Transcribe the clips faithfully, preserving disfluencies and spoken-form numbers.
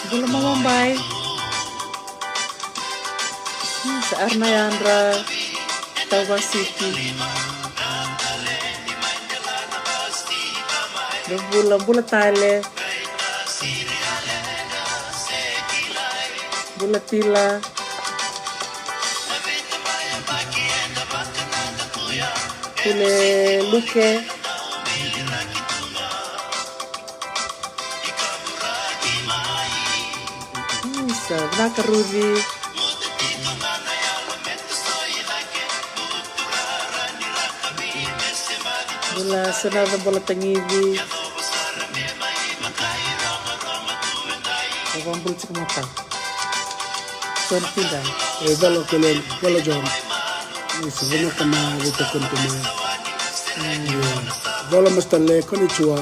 Bula mamabai. Hmm, sa arna yadra. Tau vasiti. Bula, bula tale. Bula tila. Kule luke. Isa, vinaka Ruci. Bula Senaca, bula Tagici. Vabula tiko mata. Soni tida. E valo kele, valo John. Isa, vinaka na vita konto mai. Valo Master Le, konnichiwa.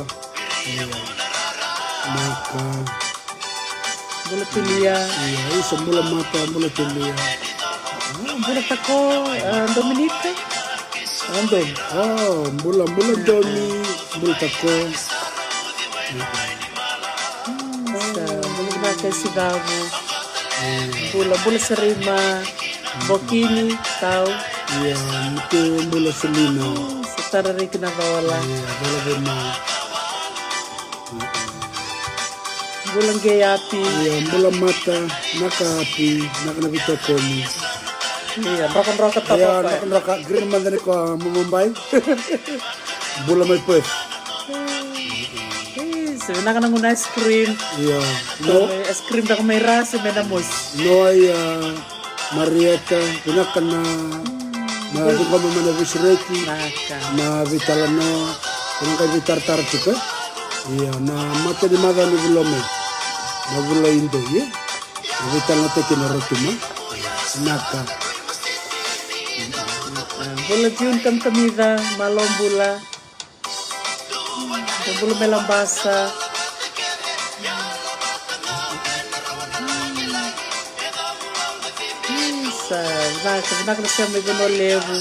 Maka. Bula Tulia. Ia, isa bula mata, bula Tulia. Ah, bula tako, ah, Dominica. Ah, Dom. Oh, bula, bula Domi, bula tako. Sa, bula vinaka Sigavu. Bula, bula Sarima. Bokini, tau. Ia, mutu bula Selina. Sa tara riki na vaola. Ia, bula vema. Bula qei Api. Ia, bula mata, naka Api, naka na vitokoni. Ia, drokadroka tapa. Ia, drokadroka, green mada ni ko mamabai. Bula mai Perth. Isi, vinaka na gunu ice cream. Ia, no. Ice cream draka mai ra se me na mosi. No, ia. Marieta, vinaka na, na ciqoma mai na veisureti, na veitalanoa, vinaka i veitaratara tiko. Ia, na mata ni macawa ni vula mai, na vula i doi, e? Na veitalanoataki na rotuma, vinaka. Bula June Kamikamica, malo bula. Bula mai Labasa. Sa vinaka, vinaka na sema i Vanua Levu.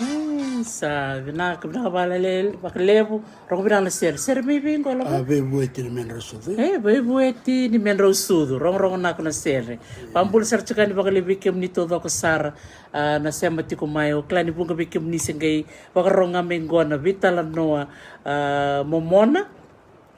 Mm, sa vinaka, vinaka vakalevu, vakalevu. Rogo vinaka na sere, sere mai vei qo lava? A, veivueti ni Medrau Sucu. E, veivueti ni Medrau Sucu. Rogorogo nako na sere. Vabula sara tiko yani vakalevu vei kemuni taucoko sara, a, na sema tiko mai. O kila ni vuqa vei kemuni se qai vakarorogo ga mai qo na veitalanoa, a, momona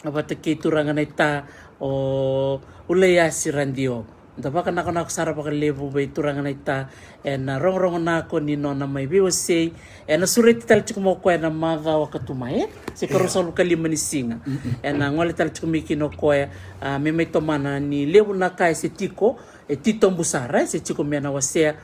vata kei turaga na ita o Ulaiasi Radio. Da vakanakonako sara vakalevu vei turaga na ita ena rogorogo nako ni nona mai veiwasei. Ena sureti tale tiko mai o koya ena macawa ka tu mai, e? Se karua sagavulu ka lima ni siga. Ena gole tale tiko mai kina o koya, a, me mai tomana ni levu na ka e se tiko, e titobu sara, e se tiko me na wasea.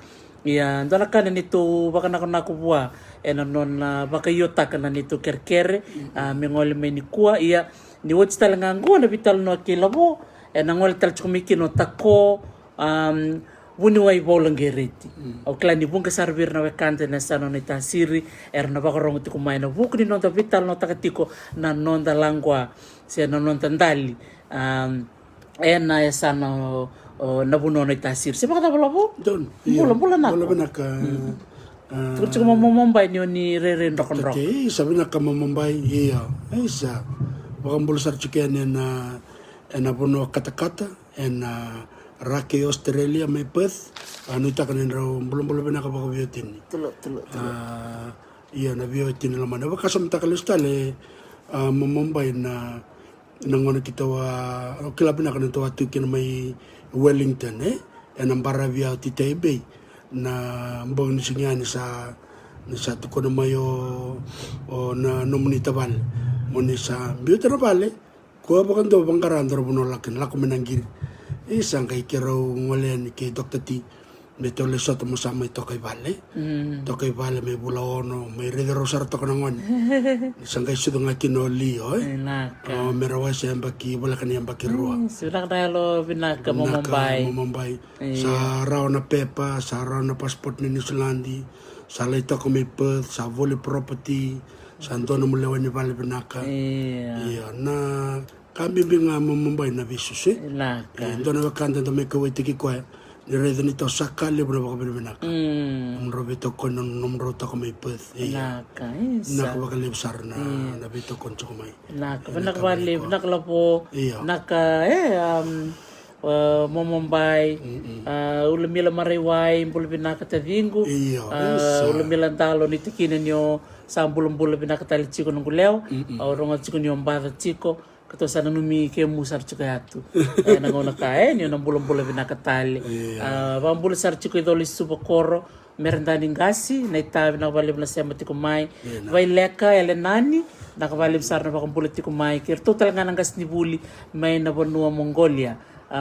Ia, dua na ka na neitou vakanakonako vua ena nona vakaiotaka na neitou kerekere, a, me gole mai nikua. Ia, ni oti tale ga qo na veitalanoa kei Lavo, ena gole tale tiko mai kina o Tako, am, Vuniwai Vaulaqereti. Au kila ni vuqa sara vei ira na wekada ena yasana o Naitasiri, era na vakarogo tiko mai ena vuku ni noda veitalanoataka tiko na noda laqua se na noda dali. Am, ena yasana o, o, na vanua o Naitasiri. Se vakacava Lavo? Bula, bula nako. Bula vinaka. Tukuna tiko mo, mo, mo bai ni o ni rairai drokadroka. Okei, sa vinaka mo, mo bai, ia. Isa. Vakabula sara tiko yani ena, ena vanua katakata, ena Rake Australia mai Perth. A, nuitaka ni drau bulabula vinaka vakaveiwatini. Tilo, tilo, tilo. A, ia na veiwatini lomani. Vakasamataka lesu tale, a, mo, mo bai na Na gauna keitou a, au kila vinaka ni tou a tu kina mai Wellington, e? Ena baravi au titei bei. Na bogi ni siga ni sa, ni sa tukuna mai o, o na nomuni tavale. Mo ni sa biuta na vale, ko vakadua vakaqara dua na vanua lako kina, lako mai na qiri. E sa qai keirau gole yani kei Doctor T. Me tau lai sota mo sa mai toka i vale. Toka i vale mai vula ono, mai raici rau sara toka na gone. Ni sa qai sucu ga kina o Leo, e? Vinaka. O, me ra wase yabaki, voleka ni yabaki rua. Vinaka na yalo, vinaka, Momo Bai. Momo Bai. Sa rawa na pepa, sa rawa na passport ni Niusiladi. Sa lai toka mai Perth, sa voli property. Sa dua na mu lewe ni vale vinaka. Ia, na ka bibi ga, Momo Bai, na veisusu, e? Vinaka. E dua na wekada da mai kauwaitaki koya. Ni raica ni tau sa ka levu na vakavinavinaka. Nomudrau veitokoni, nomudrau toka mai Perth. Ia. Vinaka, isa. Vinaka vakalevu sara na veitokoni tiko mai. Vinaka, vinaka vakalevu, vinaka Lavo. Ia. Vinaka, e, Momo Bai. Ulumila Maraiwai, bula vinaka taciqu. Ia, isa. Ulumila Dalo, ni tikina ni o sa bulabula vinaka tale tiko noqu lewa. Au rogoca tiko ni o baca tiko. Keitou sa nanumi kemu sara tiko yatu. E, na gauna ka, e, ni o na bulabula vinaka tale. Ia. Vakabula sara tiko i Colo i Suva, koro Meredani Qasi, na ita, vinaka vakalevu na sema tiko mai. Ia, na. Vaileka Elenani, vinaka vakalevu sara na vakabula tiko mai. Kei ratou tale ga na qasenivuli mai na vanua Mongolia.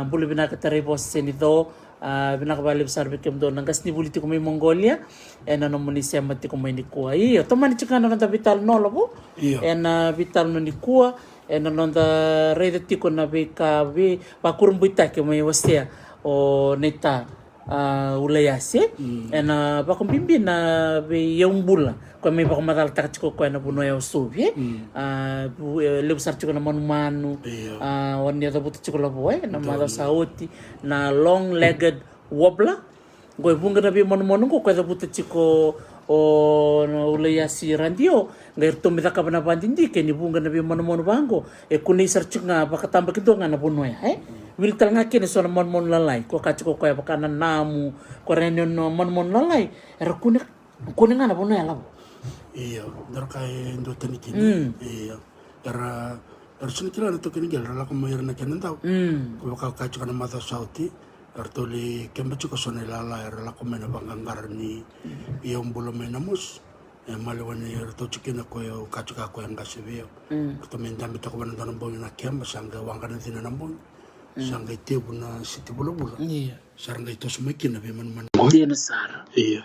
Bula vinaka Taraivosa Senico. Vinaka vakalevu sara vei kemudou na qasenivuli tiko mai Mongolia. Ena nomuni sema tiko mai nikua. Io, tomani tiko ga na noda veitalanoa, Lavo. Io. Ena veitalanoa nikua. Ena noda raica tiko na veika, vei, vakurabuitaki mai wasea o Neita, a, Ulaiasi. Ena vakabibi na veiyaubula koya mai vakamacalataka tiko koya na vanua ya o Sovi, e? A, levu sara tiko na manumanu. Io. A, o ni a cavuta tiko, Lavo, e? Na macawa sa oti, na long-legged warbler. Qo e vuqa na veimanumanu qo, koya e cavuta tiko o, o Ulaiasi Radio, qai ratou mai cakava na vadidike ni vuqa na veimanumanu vaqo e kunei sara tiko ga vakatabakidua ga na vanua ya, e? Wili tale ga kina eso na manumanu lalai, ko ka tiko koya vaka na namu, ko ra yani na manumanu lalai, era kune, kune ga na vanua ya, Lavo. Io, dua na ka e duatani kina. Io. Era, era sega ni kila na taukei ni qele, era lako mai ira na kena dau. Ko vaka ka tiko na macawa sa oti, eratou lai keba tiko so na ilala, era lako mai na vaqaqara ni yaubula mai na mosi. E maliwai ni ratou tiko kina, koya au kaya tiko, koya qase vei au. Ratou mai dabe toka vua na dua na bogi na keba, sa qai waqa na cina na bogi. Sa qai tevu na siti vulavula. Io. Sa ra qai toso mai kina veimanumanu. Dina sara. Io.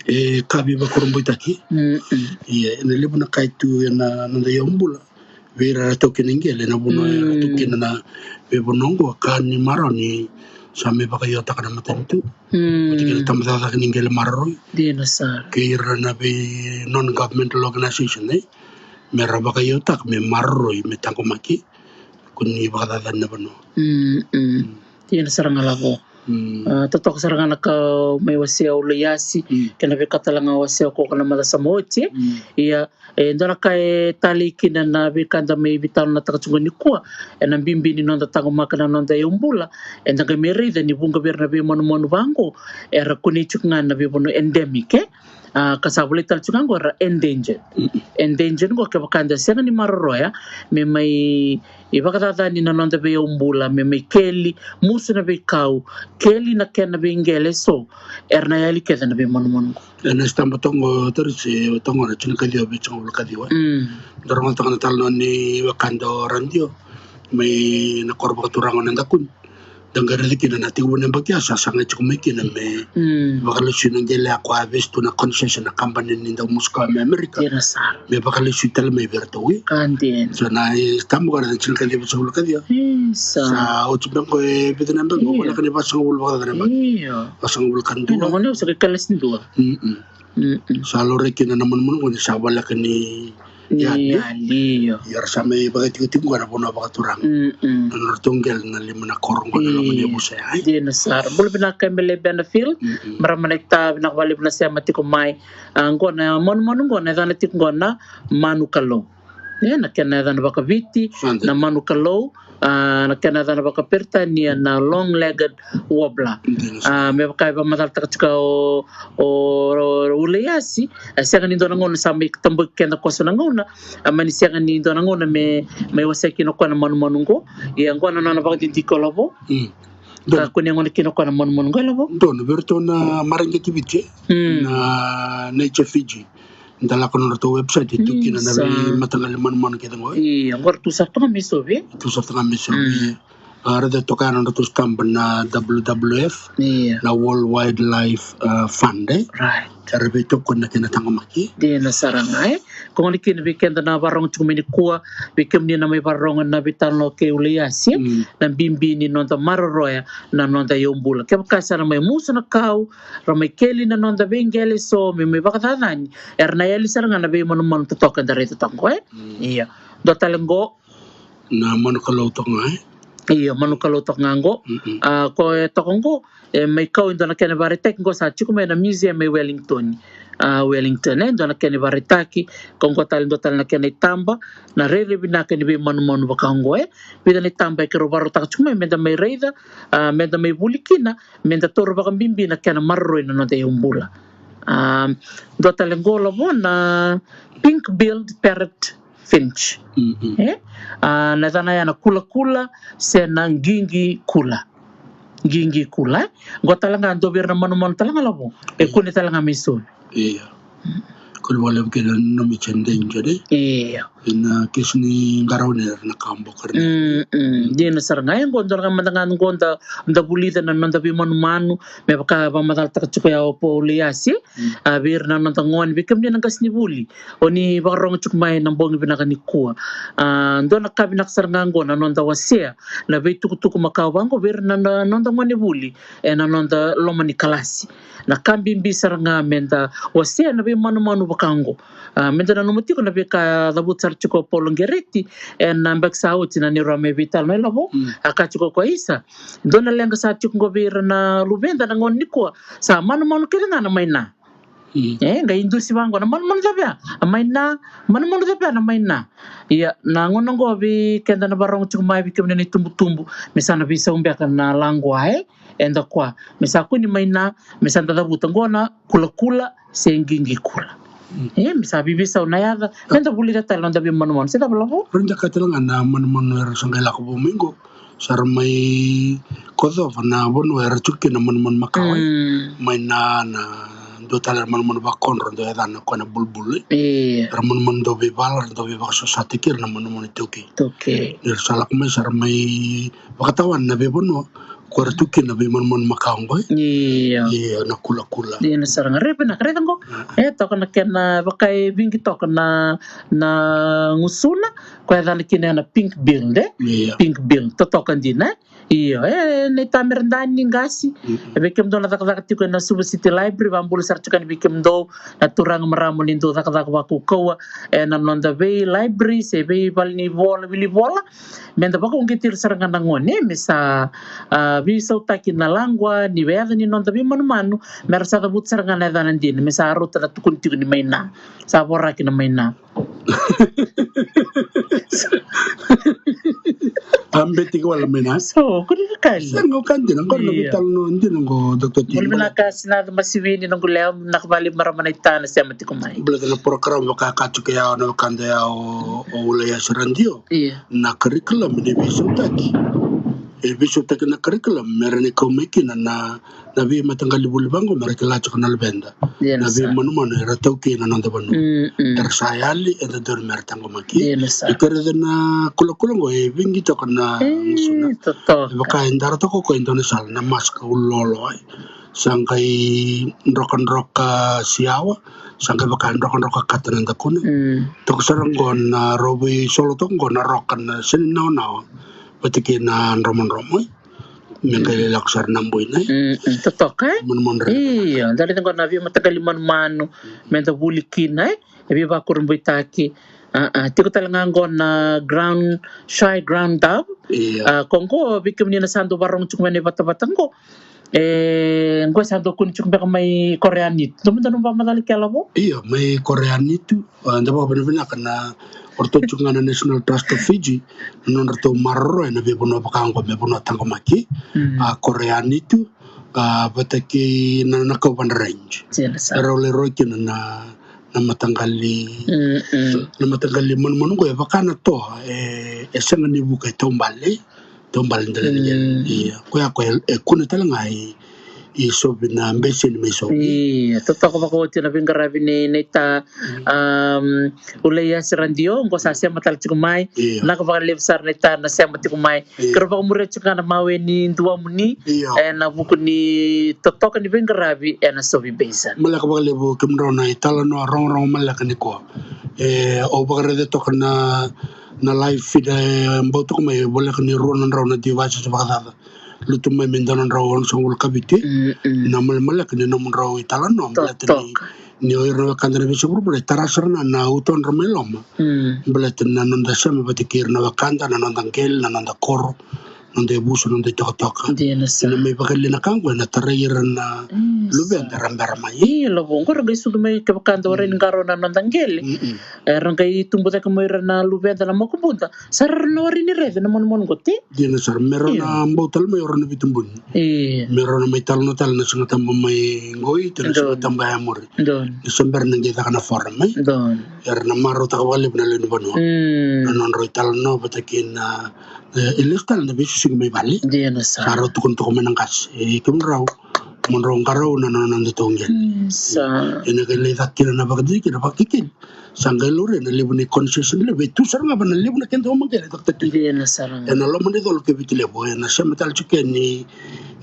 E ka veivakurabuitaki. Ia, ena levu na ka e tu ena noda yaubula. Vei ira era taukei ni qele, na vanua era tu kina na veivanua oqo, ka ni marau ni sa mai vakaiotaka na matanitu. Oti kina tabacakacaka ni qele maroroi. Dina sara. Kei ira na vei non-governmental organization, e? Me ra vakaiotaka, me maroroi, me taqomaki. Ko ni vakacacani na vanua. Dina sara ga, Lavo. A, totoka sara ga na ka mai wasea o Ulaiasi, kei na veika tale ga wasea o koya na macawa sa oti. Ia, e dua na ka e talei kina na veika da mai veitalanoataka tiko nikua, ena bibi ni noda taqomaka na noda yaubula, eda qai mai raica ni vuqa vei ira na veimanumanu vaqo era kunei tiko ga na veivanua endemic, e? A, ka sa volai tale tiko ga qo era endangered. Endangered qo kevaka eda sega ni maroroya me mai vakacacani na noda veiyaubula, me mai keli musu na veikau, keli na kena veiqele eso, era na yali kece na veimanumanu qo. Ena sitaba toqo, Tarisi, toqo na tinikaciwa vei tinikavulu kaciwa. Da rogoca toka na talanoa ni wekada o Radio mai na koro vakaturaga o Nadakuni. Da qai raica kina na tekivu ni yabaki ya sa sagai tiko mai kina me vakalesui na qele ya, ko a vesu tu na concession na kabani ni dau musu kawa mai Amerika. Me vakalesui tale mai vei iratou, e? Ka dina. So na, e, sitaba qo na tinikaciwa vei tinikavulu kaciwa. Sa oti beka qo e vica na yabaki qo, voleka ni vasagavulu vakacaca na yabaki. Vasagavulu ka dua. Sa laurai kina na manumanu qo ni sa voleka ni yali. Ia ra sa mai vakaitikotiko qo na vanua vakaturaga. Na nodratou qele na lima na koro qo na loma ni yavusa ya. Dina sara. Bula vinaka Emele Benafield. Marama naita, vinaka vakalevu na sema tiko mai. A, qo na manumanu qo na yacana tiko qo na manu kalou. E, na kena yacana vakaviti na manu kalou. A, na kena yacana vakaperitania na long-legged warbler. A, me vaka e vakamacalataka tiko o, o, o Ulaiasi, a sega ni dua na gauna sa mai tabaki keda koso na gauna, a mani sega ni dua na gauna me mai wasea kina o koya na manumanu qo. Ia qo na nona vakadidike, Lavo. Ka kunei gona kina o koya na manumanu qo, Lavo. Donu vei iratou na maraqeti Viti, na Nature Fiji. Da lako na nodratou website, e tu kina na veimataqali manumanu kece qo. Ia, qo ra tu sara toka mai Sovi. Tu sara toka mai Sovi. A, raica toka ya na nodratou stamp na W W F, Ia. na World Wildlife, a, Fund, e? Right. Era veitokoni na kena taqomaki. Dina sara ga, e? Ko gona kina vei keda na vakarorogo tiko mai nikua, vei kemuni na mai vakarorogo na veitalanoa kei Ulaiasi, Mm. na bibi ni noda maroroya na noda iyaubula. Kevaka sa na mai musu na kau, ra mai keli na noda veiqele eso, me mai vakacacani, era na yali sara ga na veimanumanu totoka eda raica toka qo, e? Mm. Ia. Dua tale qo, Na manu kalou toka ga, e? Io, manu kalou toka ga qo. Mm-mm. A, ko e toka qo, e mai kau e dua na kena ivakaraitaki qo sa tiko mai na museum mai Wellington. A, Wellington, e, dua na kena ivakaraitaki, ko qo tale dua tale na kena itaba, na rairai vinaka ni veimanumanu vaka qo, e. Vica na itaba e keirau vakarautaka tiko mai, meda mai raica, a, meda mai vuli kina, meda taura vakabibi na kena maroroi na noda iyaubula. A, dua tale qo Lavo na pink-billed parrot finch. Mm-hmm. E? A, na yacana ya na kulakula se na qiqi kula. Qiqi kula, e? Qo tale ga dua vei ira na manumanu tale ga Lavo. E Ia. kune tale ga mai Suva. Ia. Kune vakalevu kina na nomi endangered, e? Ia. Ena kisi ni qarauni era na ka boko ra. Mm, mm. Dina sara ga, e qo dua ga mada ga qo da, da vulica na noda veimanumanu, me vaka vakamacalataka tiko ya o Paul Yasi, Mm. a, vei ira na noda gone, vei kemuni na qasenivuli, o ni vakarorogo tiko mai na bogi vinaka nikua. A, dua na ka vinaka sara ga qo na noda wasea na veitukutuku makawa qo vei ira na, na noda gonevuli, ena noda loma ni kalasi. Na ka bibi sara ga meda wasea na veimanumanu vaka qo. A, meda nanuma tiko na veika cavuta sara tiko o Paul Gereti, ena yabaki sa oti na neirau mai veitalanoa Lavo. Mm. A kaya tiko o koya, isa, dua na leqa sa tiko qo vei ira na luveda na gauna nikua, sa manumanu kece ga na maina. Mm. E, qai dusi vaqo, na manumanu cava ya? A maina, manumanu cava ya? Na maina. Ia, na gauna qo vei keda na vakarorogo tiko mai, vei kemuni na itubutubu, me sa na veisau beka na laqua, e? Eda kua, me sa kua ni maina, me sa da cavuta qo na kulakula se qiqi kula. Mm. E, me sa veiveisau na yaca, meda vulica tale na noda veimanumanu. Se cava Lavo? Raica ka tale ga na manumanu era sa qai lako vou mai qo. Sa ra mai kocova na vanua era tiko kina na manumanu makawa, e? Mm. Mai na, na dua tale na manumanu vakodro, dua yacana o koya na bulbul, e? Ia. Era manumanu dau veivala, era dau veivakasosataki ira na manumanu iTaukei. ITaukei. Ni ra sa lako mai sa ra mai vakatawana na veivanua ko era tiko kina na veimanumanu makawa qo, e? Ia. Ia, na kulakula. Dina sara ga, raica vinaka, raica qo. Mm. E toka na kena, vaka e vigi toka na, na gusuna, ko yacana kina na pink-billed, e? Ia. Pink-billed, totoka dina, e? Io, e, na itamera dani qasi. Mm-mm. E vei kemudou na cakacaka tiko ena Suva City Library, vakabula sara tiko yani vei kemudou na turaga marama ni dou cakacaka vakaukauwa ena noda vei library se vei vale ni vola, wili vola. Meda vakauqeti ira sara ga na gone, e, me sa, a, veisautaki na laqua ni yaca ni noda veimanumanu, me ra sa cavuta sara ga na yacana dina, me sa rauta na tukuni tiko ni maina. Sa voraki na maina. A beti ke wale mai na. So, kuri na kali. Sa qo ka dina, qo na Io. Vitala no dina qo, Doctor T. Bula vinaka Sinaca Masivini, noqu lewa, na kavali marama na itana, sema tiko mai. Bula na program vaka ka tuke yau, na vaka da yau, o Ula ya Sarandio. Io. Na curriculum ni veisautaki. E veisautaki na curriculum, me ra ni kau mai kina na na veimataqali vuli vaqo me ra kila tiko na luveda. Ia na sa. Veimanumanu era taukei na noda vanua. Mm, mm. Era sa yali, eda dodonu me ra taqomaki. Ia na sa. E kerece na kulakula qo e vigi toka na gusuna. E, totoka. E vaka e dara toka ko e dua na sala na mask ulolo ai. Sa qai drokadroka siawa, sa qai vaka e drokadroka kata na dakuna. Mm. Toka sara qo na rau veisolo toka qo na roka na seni nawanawa. Vata kei na dromodromo, e. Me qai lako sara na boina, e. Mm, mm, totoka, e? Manumanu. Io, da raica qo na veimataqali manumanu, me da vuli kina, e? E veivakurabuitaki. A, a, tiko tale ga qo na ground, shy ground dove. Io. A, ko qo, vei kemuni na sa dau vakarorogo tiko mai na ivatavata qo. E, qo sa dau kune tiko beka mai Korea Nitu. Dou mada na vakamacala kela vo? Io, mai Korea Nitu. A, da vakavinavinaka na o ratou tiko ga na National Trust of Fiji, na nodratou maroroya na veivanua vaka qo me vanua taqomaki. Mm. A, Korea Nitu, a, vata kei na, na Kauvadra Range. Sila sa. Rau lai roi kina na, na mataqali, Mm, mm. na mataqali manumanu qo e vaka na toa, e, e sega ni vuka, e taubale, taubale dela ni Mm. Ia, koya qo e, e kune tale ga i i sovi na beseni mai sovi. Ia, totoka vakaoti na veiqaravi nei, nei ta, um, Uleiasi Radio, oqo sa sema tale tiko mai. Ia. Naka vakalevu sara nei ta na sema tiko mai. Ia. Kero vakamuria tiko ga na mawe ni duamuni. Ia. E na vuku ni totoka ni veiqaravi e na sovi besa. Maleka vakalevu kemudrau na italanoa rogorogo maleka ni koa. E, au vakaraica toka na, na live feed e bau toka mai, voleka ni rua na drau na devices vakacaca. Lutu mai me dua na drau onosagavulu ka vitu. Mm, mm. Na malemaleka ni nomudrau italanoa, baleta ni, totoka, ni o ira na wekada na veisiga vuravura e tara sara na, na utodra mai loma. Mm. Baleta na noda sema vata kei ira na wekada, na noda qele, na noda koro, noda yavusa, noda itokatoka. Dina sara. Ena mai vakalia na ka oqo ena tarai ira na, mm, luveda era bera mai. Io, lavo, oqo ra qai sucu mai kevaka da warai ni qarauna na noda qele. Mm, mm. Era qai tubu cake mai ira na luveda, na makubuda. Sa rau na warai ni raica na manumanu qo, te? Dina sara, me rau na bau tale mai o rau na veitubuni. Io. Me rau na mai talanoa tale na Siga Tabu mai qo, io, tale na Siga Tabu e muri. Donu. Ni se bera ni qai caka na forum mai. Donu. Era na marautaka vakalevu na lewe ni vanua. Mm. Na nodrau italanoa vata kei na, e, e lesu tale na veisisiqi mai vale. Dina sara. Sa rau tukuna toka mai na qase. E, kemudrau, mo drau qarauna na, na noda tou qele. Mm, sa. Ena qai lai caka kina na vakadidike, na vakakekeli. Sa qai laurai na levu ni concession levu, e tu sara ga va na levu na keda umaqele, Doctor T. Dina sara ga. Ena loma ni colo kei Viti Levu, ena sema tale tiko yani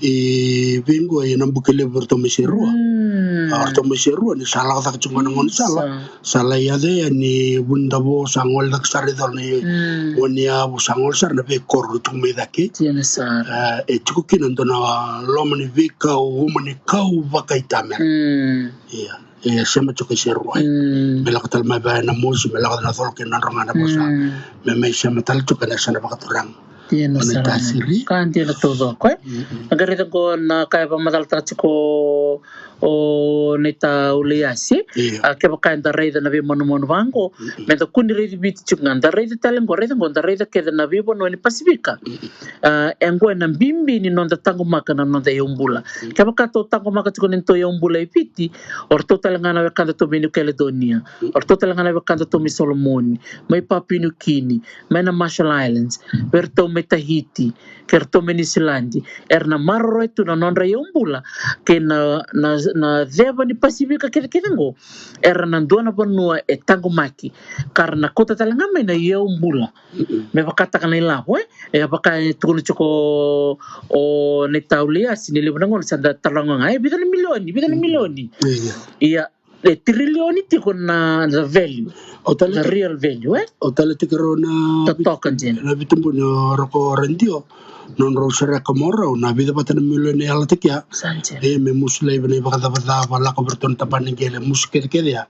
i vei qo, ena Buke Levu, ratou mai Serua. Mm. A, ratou mai Serua, ni sa lako cake tiko na gaunisala. Sa. Sa lai yaco yani Vunidavo, sa gole cake sara i colo na i, mm, Oniyavu, sa gole sara na veikoro tiko mai cake. Dina sara. A, e tiko kina dua na loma ni veikau, uma ni kau vakaitamera. Mm. Ia. E sema tiko i Serua. Mm. Me lako tale mai vei Namosi, me lako na colo kei Nadroga, Navosa. Mm. Me mai sema tale tiko ena yasana vakaturaga. Dina sara. Ka dina taucoko, e? Mm, mm. Na qai raica qo na ka e vakamacalataka tiko o Nita Uleiasi. Ia. A, kevaka eda raica na veimanumanu vaqo, mm, mm, meda kua ni raici Viti tiko ga, da raica tale qo, raica qo, da raica kece na veivanua ni Pasifika. Mm, mm. A, e qo ena bibi ni noda taqomaka na noda iyaubula. Mm. Kevaka tou taqomaka tiko na noda iyaubula e Viti, o ratou tale ga na wekada tou mai New Caledonia, mm, o ratou tale ga na wekada tou mai Solomoni, mai Papua New Guinea, mai na Marshall Islands, vei ratou mai Tahiti, kei ratou mai Niusiladi, era na maroroya tu na nodra iyaubula kei na, na, na ceva ni Pasifika kecekece qo. Era na dua na vanua e taqomaki, ka ra na kauta tale ga mai na iyaubula. Mm-mm. Me vakataka na ilavo, e? E vaka e tukuna tiko o, o Nita Uleiasi, ni levu na gauna sa da taroga ga, e vica na milioni, vica na milioni. Mm. Ia, ia. Ia, e tirilioni tiko na, na value. O tale, the real value, e? O tale tiko rau na, totoka, vit-, dina, na veitubuni o Roko Radio, nodrau sereka mo rau na vica vata na milioni e yalataki ya. Sa dina. E, me musu laivi na ivakacavacava, lako vei ratou na tabana ni qele, musu kecekece ya.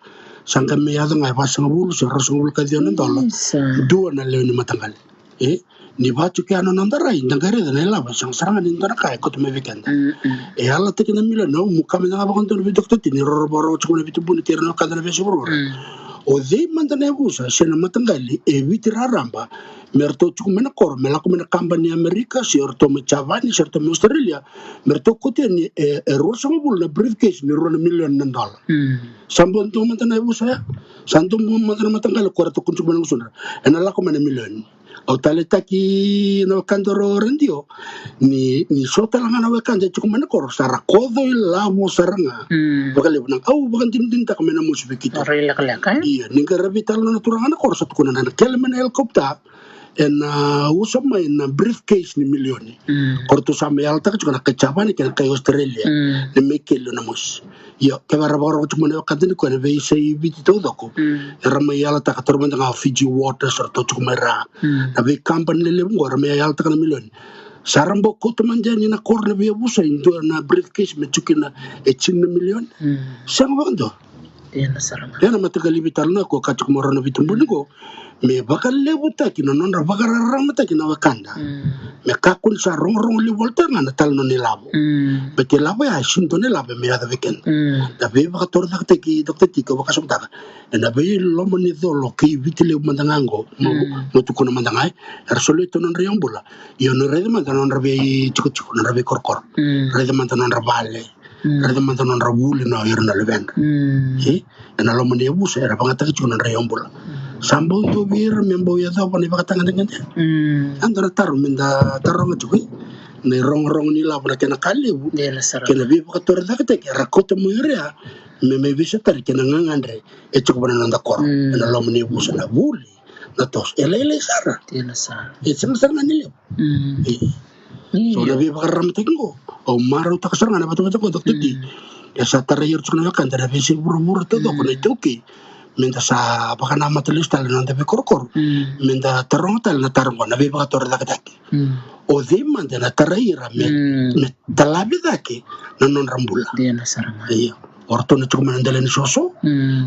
Sa qai mai yaco ga e vasagavulu se ruasagavulu ka ciwa na dola. Isa. Dua na lewe ni mataqali. E, ni vaka tiko ya na noda rai, da qai raica na ilavo, e sega sara ga ni dua na ka e kauta mai vei keda. Mm, mm. E yalataki na milioni, au meu kaya mada ga vakadodonu vei Doctor T, ni rau vakarorogo tiko mai na veitubuni kei ira na wekada na veisiga vuravura. Mm. O cei mada na yavusa se na mataqali e Viti raraba, me ratou tiko mai na koro, me lako mai na kabani ni Amerika, se ratou mai Japani, se ratou mai Australia, me ratou kauta yani e, e ruasagavulu na briefcase ni rua na milioni na dola. Mm. Sa bau dua mada na yavusa ya. Sa dua mada na mataqali ko ratou kua tiko mai na gusudra, ena lako mai na milioni. Au taleitaki na wekada o Radio, ni, ni so tale ga na wekada e tiko mai na koro, sa ra koco ilavo sara ga. Mm. Vakalevu na, au vakadinadinataka me na mosi vei keitou. Ra lekaleka, e? Ia, ni qai ra veitalanoa na turaga na koro, sa tukuna na, na kele mai na helicopter, ena, a, usa mai na briefcase ni milioni. Mm. Ko ratou sa mai yalataka tiko na kai Japani kei na kai Australia. Mm. Ni mai kele na mosi. Io, kevaka ra vakarorogo tiko mai na wekada nikua ena veiyasai Viti taucoko. Mm. Era mai yalataka, taura mada ga o Fiji Waters, ratou tiko mai ra. Mm. Na veikabani lelevu qo, era mai yalataka na milioni. Sa ra bau kauta mada yani na koro na veiyavusa e dua na briefcase me tiko kina e tini na milioni. Mm. Sega vakadua. Dina sara ga. Ia na mataqali veitalanoa ko ka tiko mai rau na veitubuni qo. Me vakalevutaki na nodra vakararamataki na wekada. Mm. Me kakua ni sa rogorogo levu volitaka ga na talanoa ni lavo. Mm. Baleta ilavo ya e sega ni dua na ilavo me yaco vei keda. Mm. Na veivakatorocaketaki, Doctor T, kau vakasamataka, ena veiloma ni colo kei Viti Levu mada ga qo. Mo, mm, mo tukuna mada ga, e. Era solia tu na nodra iyaubula. Ia ni raica mada na nodra veitikotiko, nodra veikorokoro. Mm. Raica mada na nodra vale. Mm. Raica mada na nodra vuli na o ira na luvedra. Mm. E, ena loma ni yavusa era vakayagataka tiko na nodra iyaubula. Mm. Sa bau dua vei ira me bau yacova na ivakatagedegede. Mm. Eda na taro, meda taroga tiko, e? na irogorogo ni lavo na kena ka levu, kei na veivakatorocaketaki era kauta mai o ira ya me mai veisotari kei na gagadre e tiko vua na noda koro. Ena loma ni yavusa, na vuli, na toso, e lailai sara. E sega sara ga ni levu. So na veivakararamataki qo, au marautaka sara ga na vatavata qo, Doctor T. E sa tarai ira tiko na wekada na veiyasai vuravura taucoko, na iTaukei, meda sa vakanamata lesu tale na noda veikorokoro, meda taroga tale na taro qo, na veivakatorocaketaki. O cei mada ena tarai ira me, me talavi cake na nodra bula? Ia, o ratou na tiko mai na dela ni soso.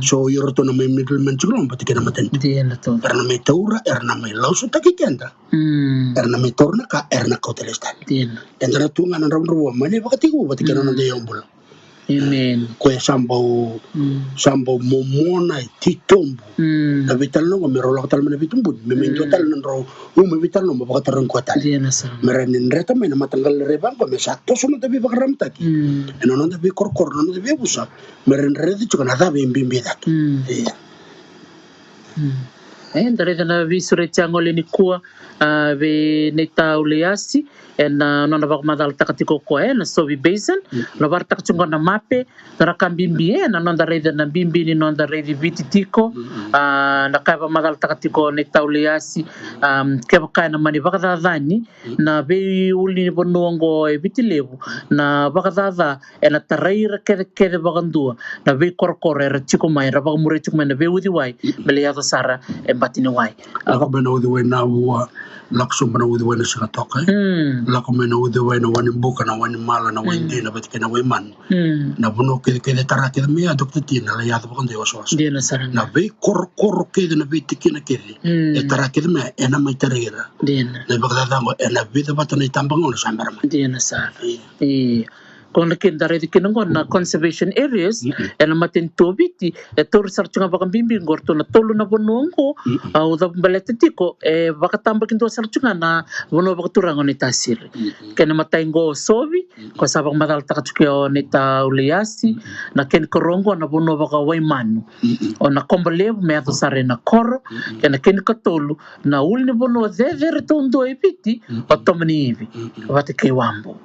So o iratou na mai middleman tiko loma vata kei na matanitu. Era na mai taura, era na mai lausutaki keda. Era na mai taura na ka, era na kauta lesu tale. Eda na tu ga na dravudravua mai na ivakatekivu vata kei na noda iyaubula. Koya sa bau, sa bau momona, e titobu na veitalanoa qo me rau lako tale mai na veitubuni, me mai dua tale na drau uma veitalanoa mo vakatarogi koya tale. Me ra ni dreta mai na mataqali raica qo me sa toso na noda veivakararamataki ena noda veikorokoro, na noda veiyavusa, me ra ni raica tiko na cava e bibi cake. Ia. E, da raica na veisureti a gole nikua, a, vei Neita Uliasi, ena nona vakamacalataka tiko o koya, e, na Sovi Basin, na varataka tiko na mape, na ka bibi, e, na noda raica na bibi ni noda raici Viti tiko, a, na ka e vakamacalataka tiko o Neita Uliasi, a, kevaka ena mani vakacacani na veiulunivanua oqo e Viti Levu, na vakacaca ena tarai ira kecekece vakadua na veikorokoro era tiko mai, era vakamuria tiko mai na veiuciwai, me lai yaco sara e bati ni wai. Lako mai na uciwai na vua, lako sobu na uciwai na Sigatoka, e? Lako mai na uciwai na Wainibuka, na Wainimala, na Waidina, vata kei na Waimanu. Na vanua kecekece e tara kece mai ya, Doctor T, na lai yaco vakadua e wasawasa. Na veikorokoro kece, na veitikina kece e tara kece mai ya, ena mai tarai ira. Na ivakacaca qo ena vica vata na itabagauna sa bera mai. Ia. Ko na kena da raica kina qo na conservation areas, ena matanitu o Viti, e tauri sara tiko ga vakabibi qo, ratou na tolu na vanua qo, au cavu baleta tiko, e vakatabakidua sara tiko ga na vanua vakaturaga o Naitasiri. Kena imatai qo o Sovi, ko sa vakamacalataka tiko o Neita Uliasi, na kena ikarua qo na vanua vakawaimanu. O na Kobo Levu me yaco sara ena koro, kena kena ikatolu, na ulunivanua cecere taudua e Viti, o Tomaniivi, vata kei Wabu.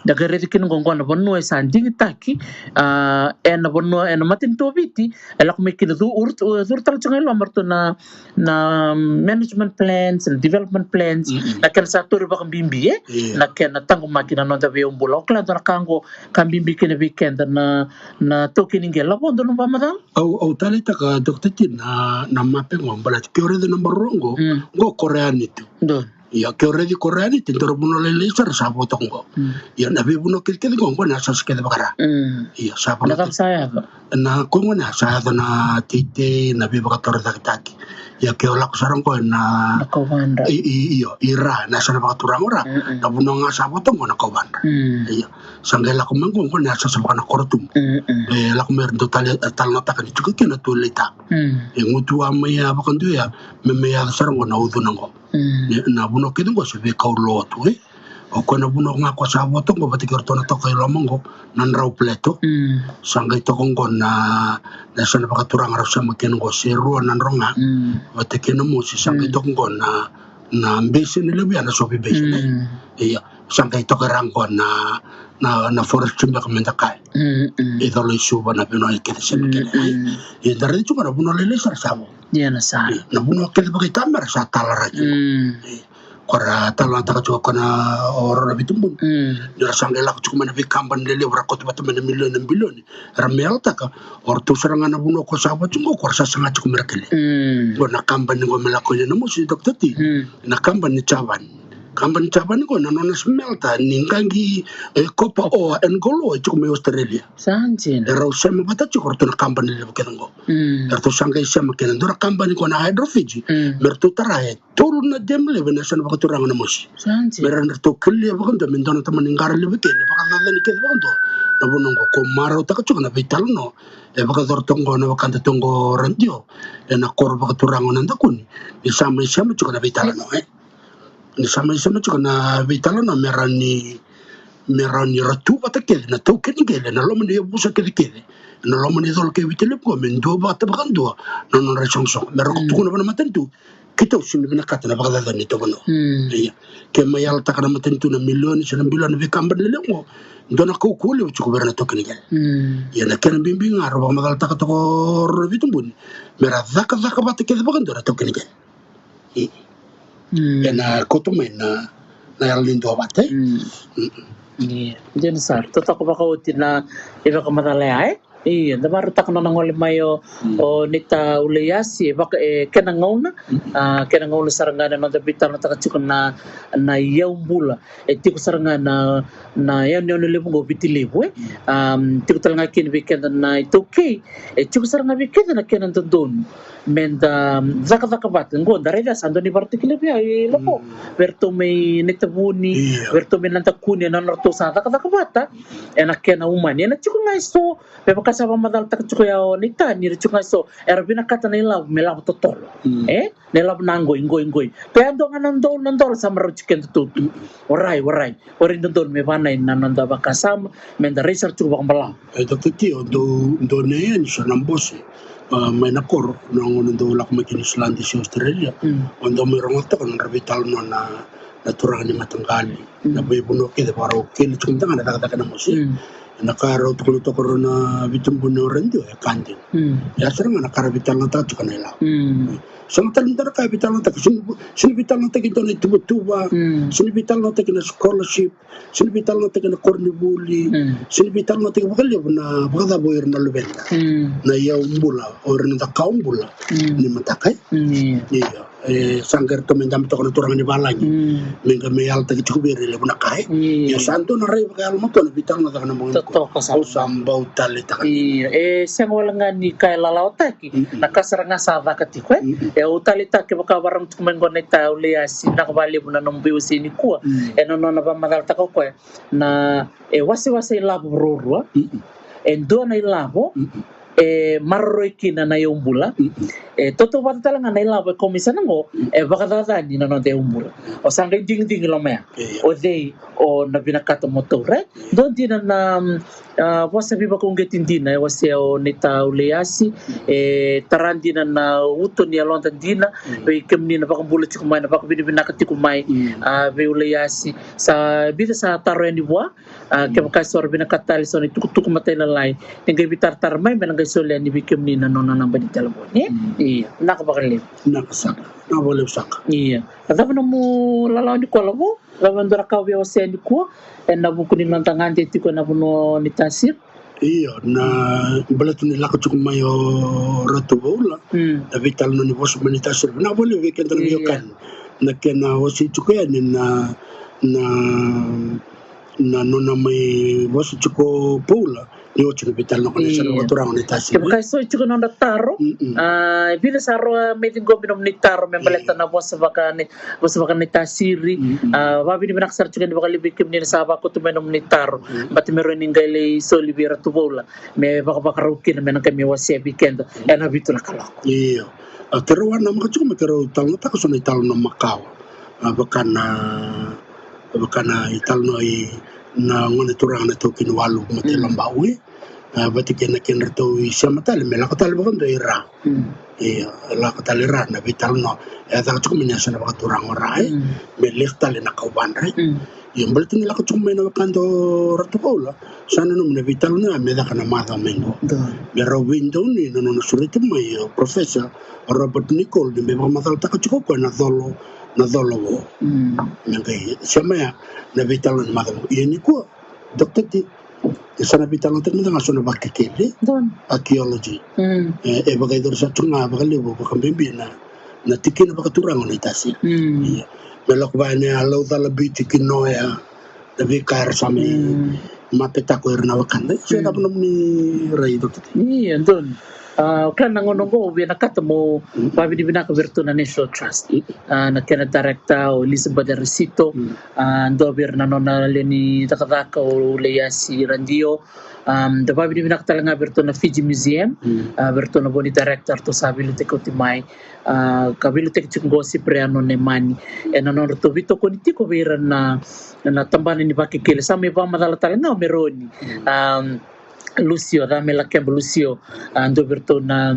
Da qai raica kina qo, qo na vanua e sa digitaki, a, ena vanua, ena matanitu o Viti, e lako mai kina cu-, ur-, curu tale tiko ga i loma ratou na, na management plans, na development plans, na kena sa tauri vakabibi, e? Na kena taqomaki na noda veiyaubula. O kila dua na ka qo, ka bibi kina vei keda na, na taukei ni qele. Lavo dua na vakamacala? Au, au taleitaka, Doctor T, na, na mape qo, baleta ke o raica na naba rua qo, qo Koreanitu. Ia, ke o raici Koreanitu, e dua na vanua lailai sara sa vo toka qo. Ia, na veivanua kecekece qo, qo na yasayasa kece vakara. Ia, sa vanua na ka sa yaco. Na ko qo na sa yaco na teitei, na veivakatorocaketaki. Ia, ke o lako sara qo na, na Kauvadra. I, i, io, i Ra, na yasana vakaturaga o Ra. Na vanua ga sa vo toka qo na Kauvadra. Ia, sa qai lako mai qo, qo na yasayasa vaka na Korotubu. E lako mai ra dau tale, talanoataka ni tiko kina tu laita. E gutuva mai ya vakadua ya, me mai yaco sara qo na ucuna qo. Na vanua kece qo se veikau lotu, e? O koya na vanua ga ko sa vo toka qo vata kei ratou na toka i loma qo, na Drau Plateau. Sa qai toka qo na, na yasana vakaturaga rau sema kina qo, Serua, Nadroga. Vata kei Namosi, sa qai toka qo na, na basin levu ya, na Sovi Basin, e? Ia, sa qai toka ra qo na, na, na forest beka meda kaya. I Colo, i Suva, na vanua kece sema kina, e? Ia, da raica tiko na vanua lailai sara sa vo. Ia, na vanua kece vakaitamera sa talaraki. Ko ra talanoataka tiko ko na o rau na veitubuni. Ni ra sa qai lako tiko mai na veikabani lelevu, ra kauta vata mai na milioni, na bilioni. Ra mai yalataka, o ratou sara ga na vanua ko sa vo tiko qo, ko ra sa saga tiko me ra kele. Qo na kabani qo me lako yani Namosi, Doctor T. Na kabani Japan. Kabani Japan qo na nona smelter ni qaqi, e, copper ore and gold ore e tiko mai Australia. E rau sema vata tiko ratou na kabani levu kece qo. E ratou sa qai sema kina dua na kabani qo na Hydro Fiji. Me ratou tara e tolu na dam levu ena yasana vakaturaga o Namosi. Me ra, ratou kelia vakadua me dua na tamani qara levu kece, me vakacacani kece vakadua na vanua qo. Ko marautaka tiko na veitalanoa e vakayacora toka qo na wekada toka qo radio ena koro vakaturaga o Nadakuni. Ni sa mai sema tiko na veitalanoa, e? Ni sa mai sema tiko na veitalanoa me ra ni, me ra ni ra tu vata kece na taukei ni qele ena loma ni yavusa kecekece, ena loma ni colo kei Viti Levu qo, me dua vata vakadua na nodra isoqosoqo. Me ra tukuna vua na matanitu, Keitou sega ni vinakata na vakacacani ni itovo vanua. Ia, ke mai yalataka na matanitu na milioni se na bilioni na veika bale levu qo, dua na kaukauwa levu tiko vei ira na taukei ni qele. Ia na kena bibi ga rau vakamacalataka toka o rau na veitubuni me ra cakacaka vata kece vakadua na taukei ni qele. Ena kauta mai na, na yalo ni duavata. Ia, dina sara. Totoka vakaoti na ivakamacala ya, e? Ia, da marautaka na nona gole mai o, o Neita Uleiasi, e vaka, e kena gauna, a, kena gauna sara ga na noda veitalanoataka tiko na, na iyau bula. E tiko sara ga na, na yanuyanu levu qo Viti Levu, e. Am, tiko tale ga kina vei keda na iTaukei, e tiko sara ga vei keda na kena dodonu me da, am, cakacaka vata. Qo da raica sa dua na ivakaraitaki levu ya, e Lako. Vei iratou mai Naitavuni, vei iratou mai Nadakuni, ena nodratou sa cakacaka vata ena kena umani. Ena tiko ga eso, me vaka sa vakamacalataka tiko ya o Neita, ni ra tiko ga eso era vinakata na ilavo me lavo totolo. E? Na ilavo na qoi, qoi, qoi. Pe a dua ga na dolo, na dolo sa marau tiko keda tu. Warai, warai. Warai dodonu me vanai na noda vakasama, me da rai sara tiko vakabalavu. E, Doctor T, o dou, dou ne yani so na bose, a, mai na koro, na gauna dou lako mai ki Niusiladi se Australia. O dou mai rogoca toka na nodra veitalanoa na, na turaga ni mataqali, na veivanua kece vakarau kele tiko mada ga na cakacaka na mosi. Na ka rau tukuna toka rau na veitubuni o radio, e ka dina. E a sara ga na ka ra veitalanoataka tiko na ilavo. Sega tale ni dua na ka e veitalanoataki, sega ni, sega ni veitalanoataki dua na ituvatuva, sega ni veitalanoataki na scholarship, sega ni veitalanoataki na koronivuli, sega ni veitalanoataki vakalevu na vakacava o ira na luveda. Na iyau bula, o ira na noda kawa bula ni mataka, e? Io. E, sa qai ratou mai dabe toka na turaga ni valagi. Me qai mai yalataki tiko vei ira e levu na ka, e? Ia sa dua na rai vakayalo matua na veitalanoataka na bogi nikua. Au sa bau taleitaka. Io, e sega wale ga ni ka e lalawataki, na ka sara ga sa caka tiko, e? E, au taleitaka kevaka varago tiko mai qo Neita Uleiasi, vinaka vakalevu na nomu veiwasei nikua. Ena nona vakamacalataka o koya na, e, wasewase ilavo ruarua. E dua na ilavo e maroroi kina na iyau bula. E tautauvata tale ga na ilavo e komisana qo, e vakacacani na noda iyau bula. O sa qai digidigi loma ya. O cei o na vinakata mo taura, e? Dua dina na, mm, a, vosa veivakauqeti dina e wasea o Neita Uleiasi, e tara dina na uto ni yaloda dina vei kemuni na vakabula tiko mai, na vakavinavinaka tiko mai, a, vei Uleiasi. Sa vica sa taro yani vua, a, kevaka e so era vinakata tale so na itukutuku matailalai, ni qai veitaratara mai me na qai solia yani vei kemuni na nona naba ni talevoni, e? Ia, vinaka vakalevu. Vinaka saka. Vinaka vakalevu saka. Ia. A cava nomu lalawa nikua, Lako? Cava e dua na ka o via wasea nikua ena vuku ni noda gade tiko ena vanua o Naitasiri? Io, na baleta ni lako tiko mai o Ratu Vaula, na veitalanoa ni vosa mai Naitasiri. Vinaka vakalevu vei keda na veiwekani. Na kena wasei tiko yani na, na, na nona mai vosa tiko o Paula ni oti na veitalanoa ko na yasana vakaturaga o Naitasiri. Kevaka e so tiko na nodra taro, a, e vica sa rawa me ciqomi nomuni taro me baleta na vosa vaka Nai, vosa vaka Naitasiri. A, vakavinavinaka sara tiko yani vakalevu vei kemuni na sa vakauta mai nomuni taro. Baleta me rawa ni qai lai soli vei Ratu Vaula me vakavakarau kina me na qai mai wasea vei keda ena vitu na kaloko. Io. A, keirau a namaka tiko me keirau talanoataka so na italanoa makawa. A, vaka na, vaka na italanoa i na gone turaga na taukei ni waluvu, Mate Lobau, e. A, vata kei na kedratou isema tale me lako tale vakadua i Ra. Io, lako tale i Ra na veitalanoa. E a caka tiko mai na yasana vakaturaga o Ra, e. Me lesi tale na kauvadra, e. Io, baleta ni lako tiko mai na wekada o Ratu Vaula, sa nanumi na veitalanoa me caka na macawa mai qo. Me rau veidonuya na nona sureti mai o Professor Robert Nicol, ni me vakamacalataka tiko o koya na colo, na colo vo. Me qai sema ya na veitalanoa ni macawa. Ia nikua, Doctor T, e sa na veitalanoataki mada ga so na vakekeli, archaeology. E, e vakayacori sara tu ga vakalevu, vakabibi na, na tikina vakaturaga o Naitasiri. Ia. Me lako vaya na Laucala, Biti, Kinoya, na veika era sa mai mapetaka o ira na wekada. Se cava nomuni rai, Doctor T? Io, donu. A, o kea na gauna oqo au vinakata mo vakavinavinaka vei iratou na National Trust. A, na kena director o Elizabeth Arasito, a, dua vei ira na nona lewe ni cakacaka o Uleiasi Radio. A, da vakavinavinaka tale ga vei iratou na Fiji Museum, a, vei iratou na vo ni director, ratou sa veiliutaki oti mai. A, ka veiliutaki tiko qo o Cipriano Nemani ena nodratou veitokoni tiko vei ira na, na tabana ni vakekeli. Sa mai vakamacala tale ga o Meroni, a, Lucio, Camela Campbell Lucio, a, dua vei iratou na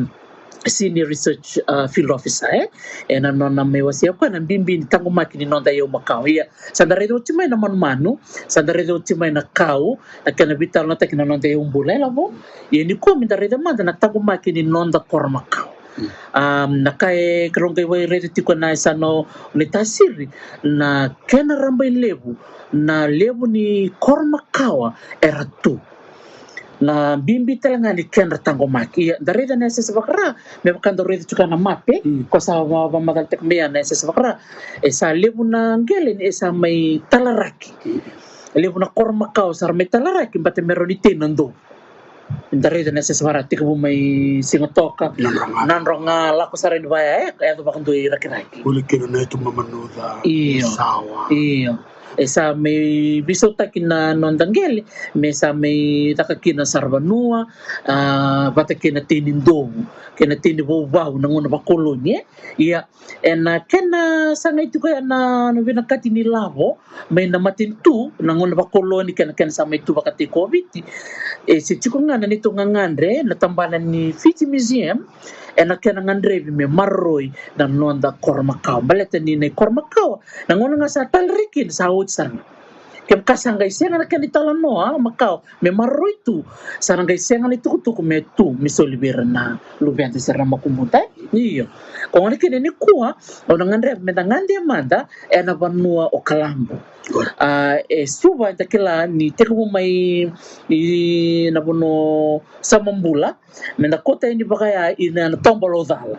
Senior Research, uh, Field Officer, e? E na nona mai wasea o koya na bibi ni taqomaki ni noda iyau makawa. Ia, sa da raica oti mai na manumanu, sa da raica oti mai na kau, na kena veitalanoataki na noda iyau bula, e Lavo? Ia nikua me da raica mada na taqomaki ni noda koro makawa. Um, na ka e keirau qai raica tiko na yasana o Naitasiri, na kena rabailevu na levu ni koro makawa era tu. Na bibi tale ga ni kedra taqomaki. Ia, da raica na yasayasa vakaRa, me vaka da raica tiko na mape, ko sa va- vamacalataki mai ya na yasayasa vakaRa, e sa levu na qele ni e sa mai talaraki. Levu na koro makawa sa ra mai talaraki, bata me rawa ni tei na dou. Da raica na yasayasa vakaRa, tekivu mai Sigatoka, Nadroga, lako sara yani vaya, e, e yaco vakadua i Rakiraki. Vuli kina na Yatu Mamanuca, Io. Sawa. Io. E sa mai veisautaki na noda qele me sa mai caka kina saravanua, a, vata kei na tei ni dovu, kei na tei ni vauvau na gauna vakoloni, e? Ia, e na kena sagai tiko ya na, na vinakati ni Lavo mai na matanitu na gauna vakoloni kei na kena sa mai tu vakatekoviti. E se tiko ga na neitou gagadre na tabana ni Fiji Museum, e na kena gadrevi me maroroi na noda koro makawa. Baleta ni na ikoro makawa, na gauna ga sa talaraki kina sa oti sara ga. Kevaka sa qai sega na kena italanoa makawa me maroroi tu, sa na qai sega na itukutuku me tu me soli vei ira na luveda se ra makubuta. Io. Ko gona kina nikua, au na gadreva me da gade mada e na vanua o Kalabu. A, e Suva, eda kila ni tekivu mai i na vanua o Samabula, me da kauta yani vakaya i na, na toba Laucala.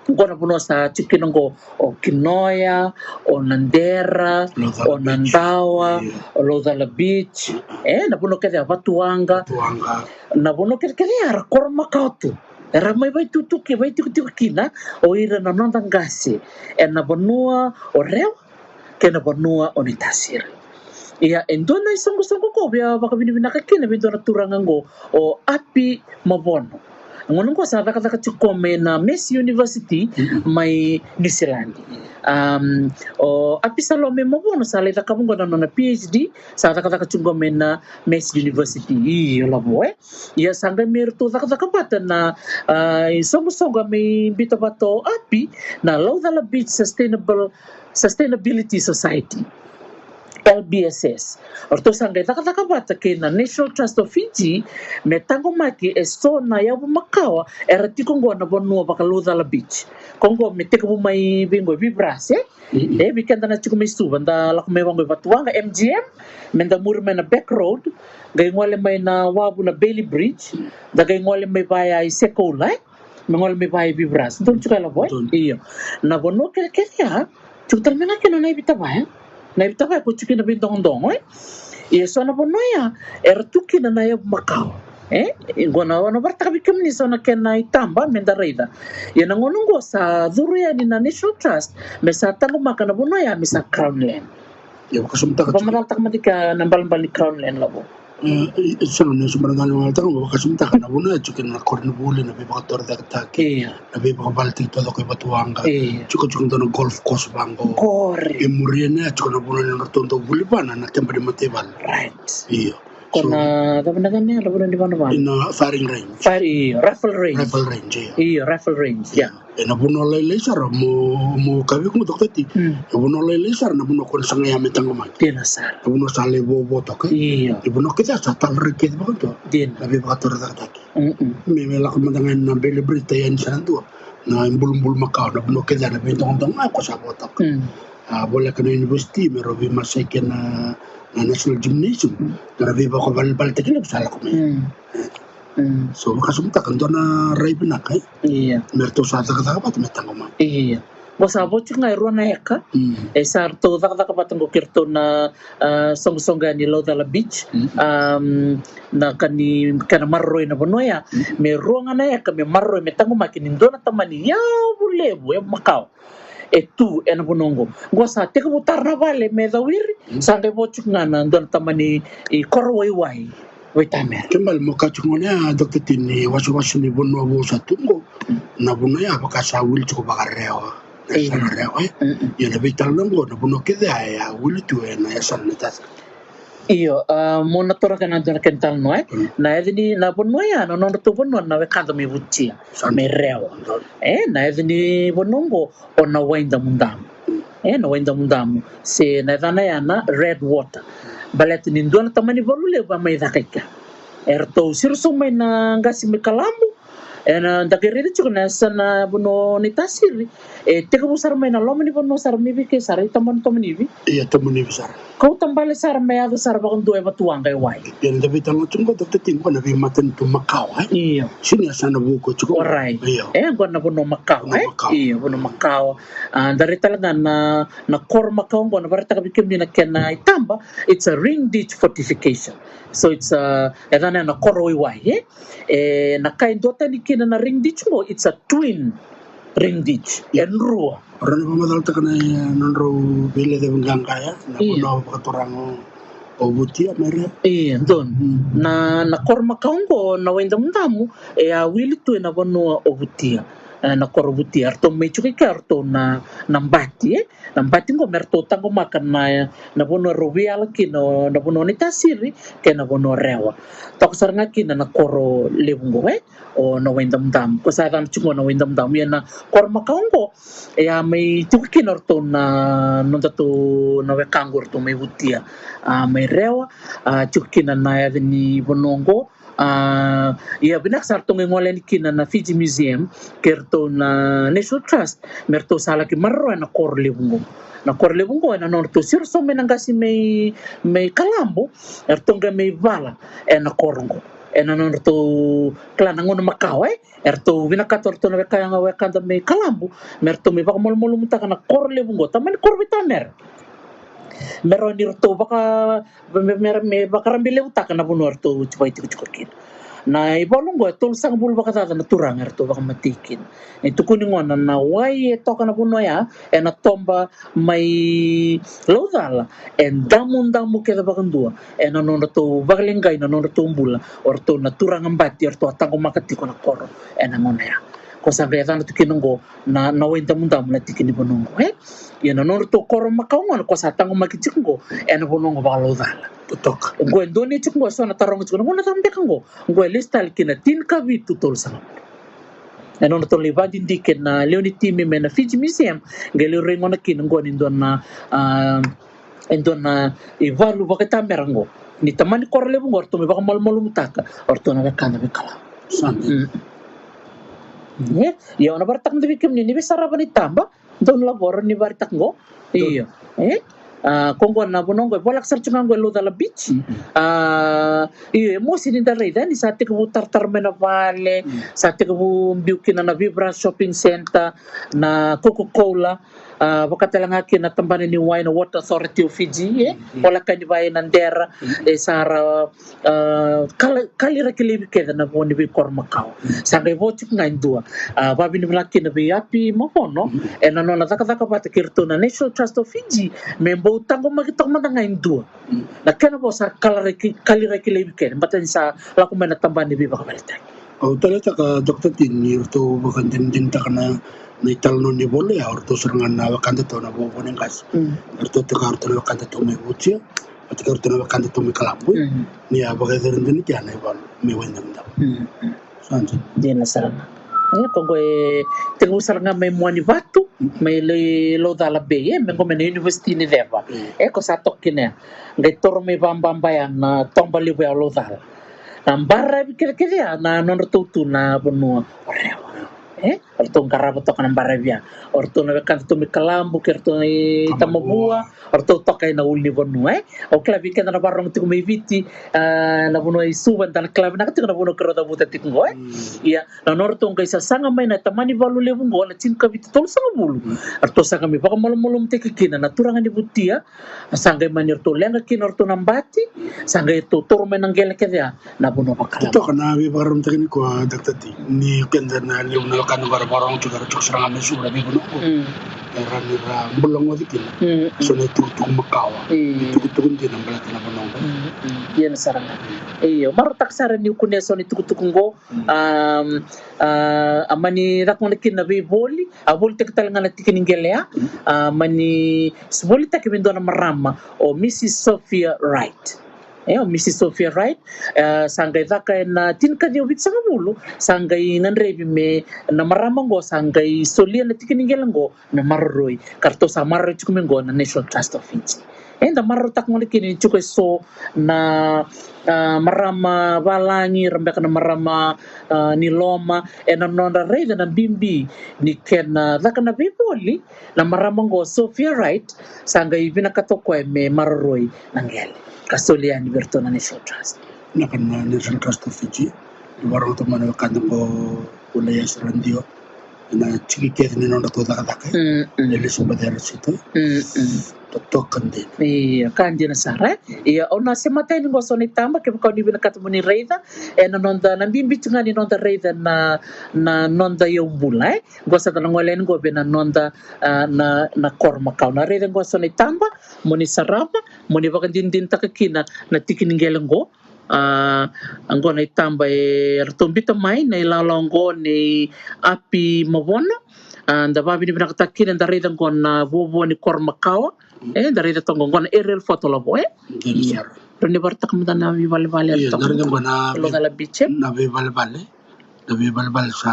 Qo na vanua sa tiko kina qo o Kinoya, o Nadera, o Nadawa, o Laucala Beach. E, na vanua kece ya, Vatuwaqa. Na vanua kece, kece ya era koro makawa tu. Era mai vaitutuki, vaitikotiko kina o ira na noda qase e na vanua o Rewa kei na vanua o Naitasiri. Ia, e dua na isoqosoqo ko via vakavinavinaka kina vei dua na turaga qo, o Api Mavono. Gauna qo sa cakacaka tiko mai na Massey University mai New Zealand. Um, o Api Salome Mavono sa lai cakava qo na nona PhD, sa cakacaka tiko qo mai na Massey University. Io, Lavo, e? Ia, sa qai mai ratou cakacaka vata na, a, isoqosoqo mai bita vata o Api, na Laucala Beach Sustainable, Sustainability Society, L B S S. O ratou sa qai cakacaka vata kei na National Trust of Fiji me taqomaki e so na yavu makawa era tiko qo na vanua vaka Laucala Beach. Ko qo me tekivu mai vei qo Vivras, e? E, vei keda na tiko mai Suva, da lako mai vaqo i Vatuwaqa, M G M, me da muri mai na Back Road, qai gole mai na wavu na Bailey Bridge, da qai gole mai vaya i Sekoula, e? Me gole mai vaya i Vivras. Donu tiko ya, Lavo, e? Io. Na vanua kecekece ya, tiko tale mai ga kina na ivitavaya. Na ivitavaya ko tiko kina veidogodogo, e? Ia, so na vanua ya era tu kina na yavu makawa. E? Qo na, na varataka vei kemuni so na kena itaba me da raica. Ia, na gauna qo sa curu yani na National Trust me sa taqomaka na vanua ya me sa Crown Land. Ia, vakasamataka tiko. Vamacalataka mada kina na balebale ni Crown Land, Lavo. E, e, e, sa na nesu mara ga ni vagataka, vakasamataka na vanua ya tiko kina na koronivuli, na veivakatorocaketaki, na veivakavaletaki taucoko i Vatuwaqa. Io. Tiko, tiko dua na golf course vaqo. Qori. E muri yani ya tiko na vanua ni nodratou dau vuli vana na keba ni mataivalu. Right. Io. Ko na cava na vanua ni vanua? Na firing range. Fire, io, rifle range. Rifle range, io. Io, rifle range, ia. E na vanua lailai sara, mo, mo kaya vei iko, Doctor T. E vanua lailai sara na vanua ko na sagai ya me taqomaki. Dina sara. Na vanua sa lai vovo toka. Io. E vanua kece ya sa talaraki kece vakadua. Dina. Na veivakatorocaketaki. Me, me lako mada ga na Bailey Bridge, tai yani sara dua na ibulubulu makawa, na vanua kece ya na veidogodogo ga ko sa vo toka. A, voleka na university me rau veimasai kei na, na National Gymnasium. Na ra veivakavalevaletaki levu sa lako mai. So, vakasamataka, dua na rai vinaka, e? Ia. Me ratou sa cakacaka vata me taqomaki. Ia. Qo sa vo tiko ga e rua na eka. E sa ratou cakacaka vata qo kei ratou na, a, soqosoqo yani Laucala Beach. Am, na ka ni kena maroroi na vanua ya. Me rua ga na eka me maroroi me taqomaki ni dua na tamani yavu levu, e makawa. E tu e na vanua qo. Qo sa tekivu tara na vale me cawiri, sa qai vo tiko ga na dua na tamani i koro waiwai. Veitamera. Kena ibalebale mo kaya tiko gona ya, Doctor T, ni wasewase ni vanua vou sa tu qo. Na vanua ya vaka sa wili tiko vakarewa. Na yasana Rewa, e? Ia na veitalanoa qo, na vanua kece ya e a wili tu e na yasana Naitasiri. Io, a, mo na toraka na dua na kena talanoa, e? Mm. Na yaca ni na vanua ya, na nodratou vanua na wekada mai Vutia, Sa- mai Rewa. Sa- E, na yaca ni vanua oqo o Nawaidamudamu. E, Nawaidamudamu. Se na yacana ya na Red Water. Baleta ni dua na tamani valu levu a mai caka i kea. Eratou siro sobu mai na qase mai Kalabu. E na da qai raica tiko na yasana vanua o Naitasiri. E tekivu sara mai na loma ni vanua sara mai vei kei sara i Tabana Tomanivi. Ia Tomanivi sara. Kauta bale sara me yaco sara vakadua e Vatuwaqa e wai. Ia na da veitalanoa tiko qo, Doctor T, qo na veimatanitu makawa, e? Io. Sini yasana vuku tiko. Orait. Io. E, qo na vanua makawa, Vanua e? makawa. Io, vanua makawa. A, da rai tale ga na, na koro makawa qo, na varetaka vei kemuni na kena itaba, it's a ring ditch fortification. So it's a, e yacana na koro waiwai, e? E, na ka e duatani kina na ring ditch qo, it's a twin ring ditch. E drua. Rau na vakamacalataka na, e, nodrau veilecavi qaqa ya, na Io. vanua vakaturaga o Vutia, mai Rewa. Io, donu. Mm. Na, na koro makawa qo, Nawaidamudamu, e a wili tu ena vanua o Vutia. E, na koro Vutia. Eratou mai tiko i kea, eratou na, na bati, e? Na bati qo me ratou taqomaka na, na vanua rau veiyala kina, na vanua o Naitasiri kei na vanua o Rewa. Toka sara ga kina na koro levu qo, e? O Nawaidamudamu. Ko sa yacana tiko qo Nawaidamudamu. Ia na koro makawa qo, e a mai tiko kina o ratou na, nodatou na weka qo o ratou mai Vutia. A, mai Rewa, a, tiko kina na yaca ni vanua qo, A, ia vinaka sa ratou qai gole yani kina na Fiji Museum kei ratou na National Trust me ratou sa laki maroroya na koro levu qo. Na koro levu qo ena nodratou siro sobu mai na qase mai, mai Kalabu, eratou qai mai vala ena koro qo. Ena nodratou kila na gauna makawa, e? Eratou vinakata o ratou na weka, wekada mai Kalabu me ratou mai vakamalumalumutaka na koro levu qo, tamani koro veitamera. Me rawa ni ratou vaka, me, me, me vakarabailevutaka na vanua eratou vakaitikotiko kina. Na ivalu oqo e tolusagavulu vakacaca na turaga eratou vakamatei kina. E tukuni gona na wai e toka na vanua ya, ena toba mai Laucala, e damudamu kece vakadua ena nodratou vakaleqai na nodratou bula o ratou na turaga bati eratou a taqomaka tiko na koro ena gauna ya. Ko sa qai yacana tu kina oqo na, na Waidamudamu na tiki ni vanua oqo, e? Ia na nodratou koro makawa gona ko sa taqomaki tiko oqo ena vanua oqo vakaLaucala. Totoka. Oqo e dua ni tiko oqo, so na taroga tiko na gauna cava beka oqo. Oqo e lesu tale ki na tinikavitu tolusagavulu. E nodratou lai vakadidike na lewe ni timi mai na Fiji Museum, qai lai rai gona kina oqo ni dua na, a, e dua na ivalu vakaitamera oqo. Ni tamani koro levu oqo, o ratou mai vakamalumalumutaka o ratou na wekada mai Kalabu. Sa dina. Mm. E, ia au na vakaraitaka mada vei kemuni ni veisarava na itaba, dou na lavoro ni vakaraitaka oqo. Dou. Io. E? A, ko oqo na vanua oqo e voleka sara tiko ga oqo e Laucala Beach. Mm. A, io, e mosi ni da raica ni sa tekivu taratara mai na vale, mm, sa tekivu biu kina na Vivra Shopping Centre, na Coca-Cola, a, vaka tale ga kina na tabana ni wai na Water Authority of Fiji, e? Mm. Voleka ni vaka e Nadera, mm, e sa ra, a, kala, kaliraki laivi kece na vo ni veikoro makawa. Mm. Sa qai vo tiko ga e dua. A, vakavinavinaka kina vei Api Mavono, mm, ena nona cakacaka vata kei iratou na National Trust of Fiji, me bau taqomaki toka mada ga e dua. Mm. Na kena vo sa kaliraki, kaliraki laivi kece, baleta ni sa lako mai na tabana ni veivakavaletaki. Au taleitaka, Doctor T, ni ratou vakadinadinataka na, na italanoa ni valu ya, o ratou sara ga na wekadatou na vovo ni qase. Mm. Ratou tiko, ratou na wekadatou mai Vutia, ratou tiko, ratou na wekadatou mai Kalabu. Mm. Ni a vakayacori dina kina na ivalu mai Waidamudamu. Mm. Sa dina. Dina sara ga. E, ko oqo e tekivu sara ga mai Muanivatu, mm, mai Laucala Bay, e, me qo mai na University ni Ceva. Mm. E, ko sa toka kina ya. Qai toro mai vababa ya na toba levu ya o Laucala. Na baravi kecekece ya na nodratou tu na vanua o Rewa. E? O ratou qarava toka na baravi ya. O ratou na wekadatou mai Kalabu kei ratou na i Tamavua. Tamavua. O ratou toka ena ulunivanua, e? Au kila vei keda na vakarorogo tiko mai Viti, a, na vanua i Suva, da na kila vinaka tiko na vanua keirau cavuta tiko oqo, e? Mm. Ia, na nodratou qai sasaga mai na tamani valu levu oqo, na tinikavitu tolusagavulu. Mm. Ratou sa qai mai vakamalumalumutaki kina na turaga ni Vutia, a sa qai mani ratou leqa kina o ratou na bati, sa qai ratou toro mai na qele kece ya na vanua vakalawa. Totoka na veivakararamataki nikua, Doctor T, ni keda na levu na wekada qo era vakarorogo tiko, era tiko sara ga mai Suva, na veivanua qo. Mm. Era ni ra bula goci kina. Mm, mm. So na itukutuku makawa. Mm. Itukutuku dina baleta na vanua qo. Mm, mm. Ia na sara ga. Io, marautaka sara niu kunea so na itukutuku qo. Mm. Um, a, a mani caka gona kina na veivoli, a volitaki tale ga na tiki ni qele ya. Mm. A mani volitaki vei dua na marama, o Missus Sophia Wright. E, o Mrs Sophia Wright, e, sa qai caka ena tinikaciwa vitusagavulu, sa qai gadrevi me na marama oqo sa qai solia na tiki ni qele oqo me maroroi, ka ratou sa maroroi tiko mai oqo na National Trust of Fiji. Eda marautaka gona kina ni tiko eso na, a, marama valagi, ra beka na marama, a, ni loma, ena nodra raica na bibi ni kena caka na veivoli na marama oqo Sophia Wright, sa qai vinakata o koya me maroroi na qele ka solia yani vei iratou na National Trust. Na ka na National Trust of Fiji, ni vakarogotaka mai na wekada oqo, o Laiasi Radio, ena tiki kece ni nodratou cakacaka. Mm, mm. E lesu baci era sita. Mm, mm. Totoka dina. Ia, ka dina sara, e? Ia, au na semata yani qo so na itaba, kevaka o ni vinakata mo ni raica, ena noda, na bibi tu ga ni noda raica na, na noda iyaubula, e? Qo sa da na gole yani qo vei na noda, a, na, na koro makawa. Na raica qo so na itaba, mo ni sarava, mo ni vakadinadinataka kina na tiki ni qele qo. A, qo na itaba e ratou biuta mai na ilawalawa qo nei Api Mavono. A, da vakavinavinakataka kina, da raica qo na vovo ni koro makawa. E, da raica toka qo na aerial photo lavo, e? Dina sara. Ia. Rawa ni vakaraitaka mada na veivalevale, ia, ratou da raica qo na Laucala Beach, e? Na veivalevale. Na veivalevale sa,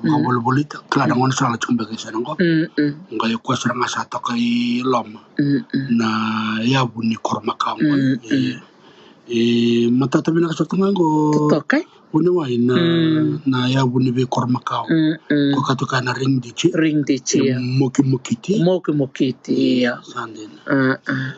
mm, vakavolivolita, kila na gaunisala tiko beka e sa na qo. Mm, mm. Qai o koya sara ga sa toka i loma. Mm, mm. Na yavu ni koro makawa qo. Mm, e, mm. E matata vinaka sara tu ga qo. Totoka, e? Vuniwai na, mm, na yavu ni veikoro makawa. Mm, mm. Ko ka toka na ring ditch. Ring ditch, e, ia. Mokimokiti. Mokimokiti, ia. Sa dina. Mm, mm.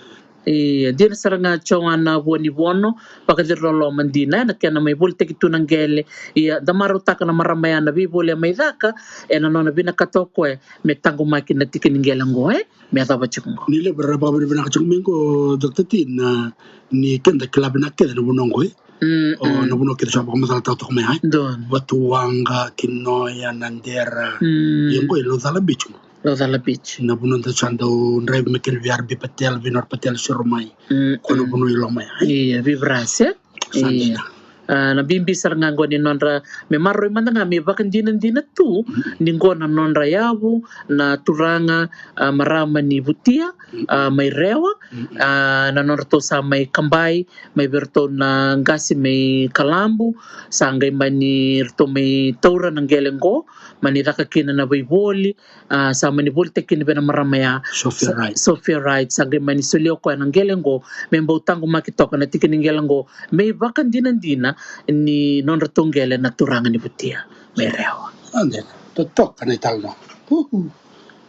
Ia, dina sara ga Joana Vuanivono, vakaciriloloma dina, ena kena mai volitaki tu na qele. Ia, da marautaka na marama ya na veivoli e mai caka, ena nona vinakata o koya me taqomaki na tiki ni qele qo, e? Me yacova tiko qo. Ni levu era vakavinavinaka tiko mai qo, Doctor T, na, ni keda kila vinaka kece na vanua qo, e? Mm, o, mm, na vanua kece sa vakamacalataka toka mai, e? Donu. Vatuwaqa, Kinoya, Nadera. Mm. Ia qo e Laucala Beach qo. Laucala Beach. Na vanua da sa dau draivi mai kina vei R B Patel, vei Nor Patel, siro mai. Mm, ko na, mm, vanua i loma ya, e? Ia, vei Vras, e? Sa dina. Ia. A, na bibi sara ga qo ni nodra, me maroroi mada ga me vakadinadina tu, mm, ni qo na nodra yavu na turaga, a, marama ni Vutia, mm, a, mai Rewa, mm, a, na nodratou sa mai kabai mai vei iratou na qase mai Kalabu, sa qai mani ratou mai taura na qele qo, mani caka kina na veivoli, a, sa mani volitaki kina vei na marama ya. Sophia Wright. Sophia Wright, sa qai mani solia o koya na qele qo, me bau taqomaki toka na tiki ni qele qo, me ivakadinadina ni nodratou qele na turaga ni Vutia mai Rewa. Sa dina. Totoka na italanoa. Uhu.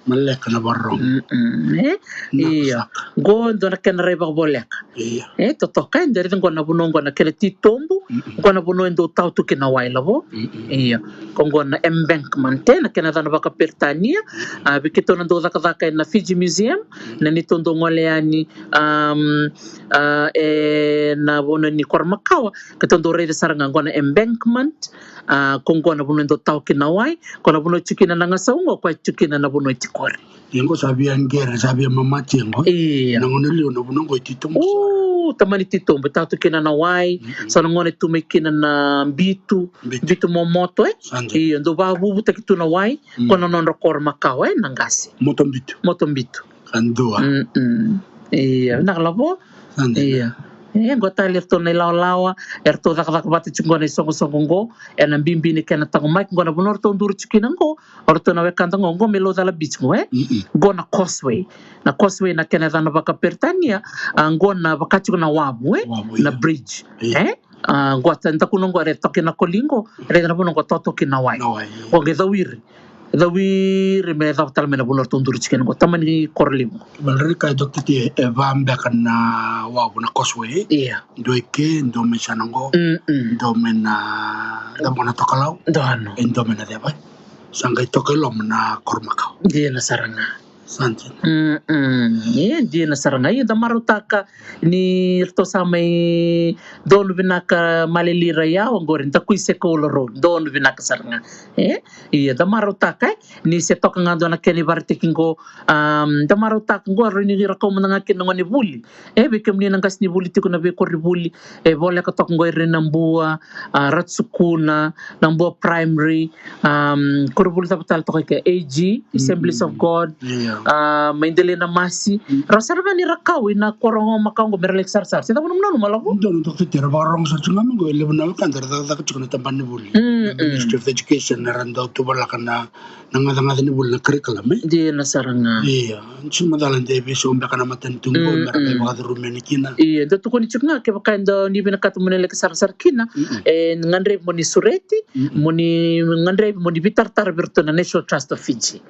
Maleka na vakarorogo. Mm, mm, e? Ia. Qo dua na kena rai vakavoleka. Ia. E, totoka, e, da raica qo na vanua qo na kena titobu, mm, mm, qo na vanua e dau tawa tu kina na wai lavo. Mm, mm. Ia. Ko qo na embankment, e, na kena yacana vakaperitania. Mm. A, vei keitou na dau cakacaka ena Fiji Museum, mm, na neitou dau gole yani, am, a, ena vanua ni koro makawa, keitou dau raica sara ga qo na embankment. A, ko qo na vanua e dau tawa kina na wai, ko na vanua e tiko kina na gasau qo, ko e tiko kina na vanua e tikori. Ia qo sa via qere, sa via mamati qo. Ia. Na gauna liu na vanua qo e titobu sara. O, tamani titobu, e tawa tu kina na wai, mm, mm, so na gauna e tu mai kina na bitu, bitu, bitu momoto, e? Sa dina. Ia, dau vakavuvutaki tu na wai, mm, ko na nodra koro makawa, e, na qase. Moto bitu. Moto bitu. Ka dua. Mm, mm. Ia, vinaka lavo. Sa dina. Ia. E, qo tale iratou na ilawalawa, eratou cakacaka vata tiko qo na isoqosoqo qo, ena bibi ni kena taqomaki qo na vanua ratou duri tiko kina qo, o ratou na wekada qo, qo me Laucala Beach qo, e? Mm, mm. Qo na causeway. Na causeway na kena yacana vakaperitania, a, qo na vaka tiko na wavu, e? Wavu, ia. Na bridge, ia, e? A, qo sa dakuna qo, e toka na koli qo, e raica na vanua qo totoka kina na wai. Na wai, ia. Qo qai cawiri. Cawiri me cava tale mai na vanua ratou duri tiko kina qo. Tamani koro levu qo. Baleta ni kaya Doctor T, e va beka na wavu na causeway. Ia. Dua i ke, dua mai sana qo. Mm, mm. Dua mai na, dua mai na tokalau. Donu. E dua mai na ceva. Sa qai toka i loma na koro makawa. Dina sara ga. Sa dina. Mm, mm. E, dina sara ga. Ia, da marautaka ni ratou sa mai donu vinaka Malelira, ia, oqori Dakuisekaulo Road, donu vinaka sara ga. E, ia, da marautaka, e, ni se toka ga dua na kena ivakaraitaki qo, am, da marautaka qo, rawa ni ra kau mada ga kina na gone vuli. E, vei kemuni na qasenivuli tiko na veikoronivuli, e voleka toka qo i Rainabua, a, Ratu Sukuna, Nabua Primary, am, koronivuli cava tale toka i ke, A G, Assemblies of God, ia, A, mai Delainamasi. Ra sara ga ni ra kau ina koro makawa qo me ra laki sarasara. Se cava na nomu nanuma, Lavo? Donu, Doctor T, era vakarorogo sara tiko ga mai qo, e levu na wekada era cakacaka tiko na tabana ni vuli. Mm, na Ministry of Education, era dau tuvalaka na, na gacagaca ni vuli, na curriculum, e? Dina sara ga. Ia, ni sa macala de veisau beka na matanitu qo, me ra qai vakacurumi yani kina. Ia, dau tukuni tiko ga, kevaka e dau ni vinakata mo ni laki sarasara kina, e gadrevi mo ni sureti, mo ni gadrevi mo ni veitaratara vei iratou na National Trust of Fiji.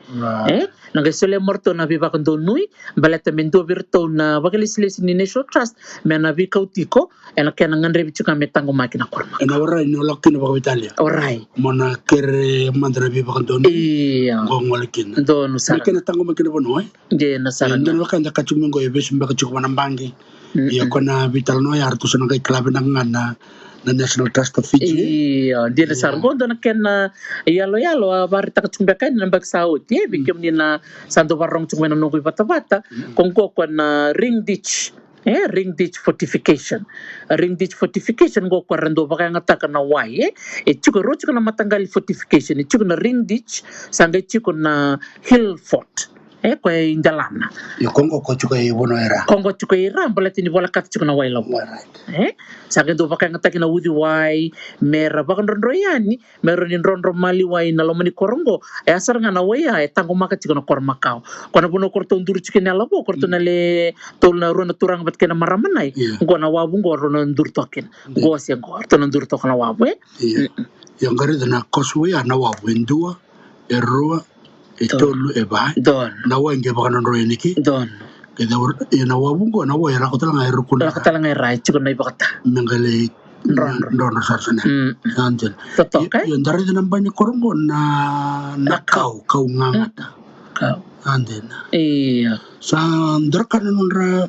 E? Na qai solia mai o ratou na veivakadonui, baleta me dua vei iratou na vakalesilesi ni National Trust, me na veikau tiko, ena kena gadrevi tiko ga me taqomaki na koro makawa. Ena warai ni o lako kina vakaveitalia. Warai. Mo na kere mada na veivakadonui. Ia. Qo gole kina. Donu sara. Me kena taqomaki na vanua, e? Dina sara. E, donu wekada ka tiko mai qo e vesu beka tiko vua na baqe. Ia ko na veitalanoa ya ratou sa na qai kila vinaka ga na, na National Trust of Fiji. Io, dina sara. Qo dua na kena iyaloyalo a vakaraitaka tiko beka yani na yabaki sa oti, e, vei kemuni na sa dau vakarorogo tiko mai na noqu ivatavata, ko qo ko na ring ditch, e, ring ditch fortification. Ring ditch fortification qo ko ra dau vakayagataka na wai, e, e tiko, e rua tiko na mataqali fortification, e tiko na ring ditch, sa qai tiko na hill fort. E, koya i Delana. Io, ko qo ko tiko i vanua i ra. Ko qo tiko i ra, baleta ni volekata tiko na wai Lavo. E, sa qai dau vakayagataki na uciwai, me ra vakadrodroi yani, me ra ni drodro maliwai na loma ni koro qo. E a sara ga na wai ya e taqomaka tiko na koro makawa. Ko na vanua ko ratou duri tiko kina, Lavo, ko ratou na le tolu na rua na turaga vata kei na marama nai. Qo na wavu qo ratou na duri toka kina. Qo se qo ratou na duri toka na wavu, e? Io. Io, qai raica na causeway ya, na wavu e dua, e rua, e tolu, e va. Donu. Na wai qai vakadrodroi yani ki. Donu. Kei na wavu qo, na wai e lako tale ga e ruku na ra. Lako tale ga e ra, e tiko na ivakata. Me qai lai drodro sara sara. Sa dina. Totoka, e? Io, da raica na bai ni koro qo na, na kau, kau gagata. Kau. Sa dina. Io. Sa dua na ka na nodra,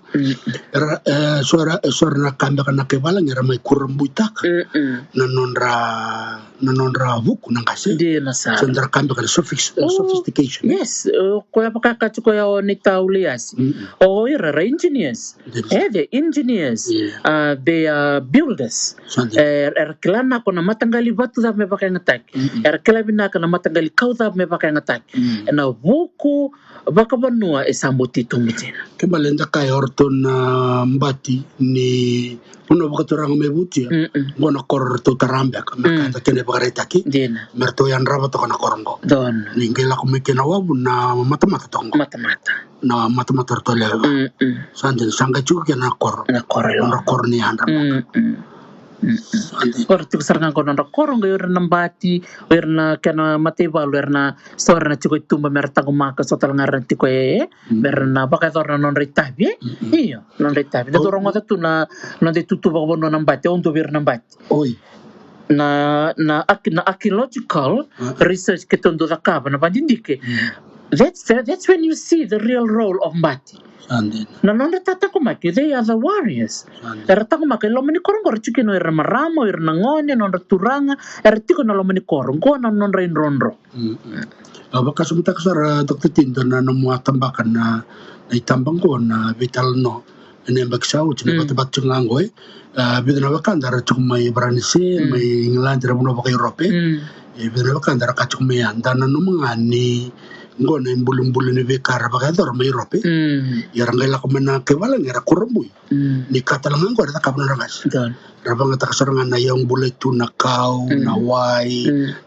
era, e, so era, e, so era na ka beka na kai valagi era mai kurabuitaka na nodra, na nodra vuku na qase. Dina sara. Sa dua na ka beka na sophis-, e, sophistication. Yes, e, koya vaka ka tiko ya o Neita Uliasi. O ira era engineers. E, the engineers. A, they are builders. E, era kila vinaka na mataqali vatu cava me vakayagataki. Era kila vinaka na mataqali kau cava me vakayagataki. Ena vuku vakavanua e sa bau titobu kina. Ke bale da kaya o ratou na bati ni vanua vakaturaga mai Vutia. Qo na koro ratou tara beka me ka da kena ivakaraitaki. Dina. Me ratou yadrava toka na koro qo. Donu. Ni qai lako mai kina wavu na matamata toka qo. Matamata. Na matamata ratou lewe va. Sa dina, sa qai tiko kina na koro. Na koro, io. Nodra koro ni yadra beka. Qo ra tiko sara ga qo nodra koro qo, o ira na bati, o ira na kena mataivalu, era na, so era na tiko e tuba me ra taqomaka, so tale ga era na tiko e, me ra na vakayacora na nodra itavi, e? Io, nodra itavi. Da tou rogoca tu na, na noda itutu vakavanua na bati, au dua vei ira na bati. Oi. Na, na arch-, na archaeological research keitou dau cakava, na vadidike. That's the, that's when you see the real role of bati. Sa dina. Na nodra tataqomaki, they are the warriors. Sa dina. Era taqomaka e loma ni koro qo, ra tiko kina o ira na marama, o ira na gone, nodra turaga, era tiko na loma ni koro qo, na nodra idrodro. A, vakasamataka sara, Doctor T, dua na nomu a tabaka na, na itaba qo, na veitalanoa ena yabaki sa oti, na vatavata tiko ga qo, e. A, vica na wekada era tiko mai Varanise, mai England, na vanua vaka-Europe, e. E, vica na wekada era ka tiko mai ya, da nanuma ga ni qo na ibulibuli ni veika era vakayacora mai Europe, e. Ia era qai lako mai na kai valagi era kurabui. Ni ka tale ga qo era cakava na nodra qase. Donu. Ra vakayagataka sara ga na iyau bula e tu, na kau, na wai,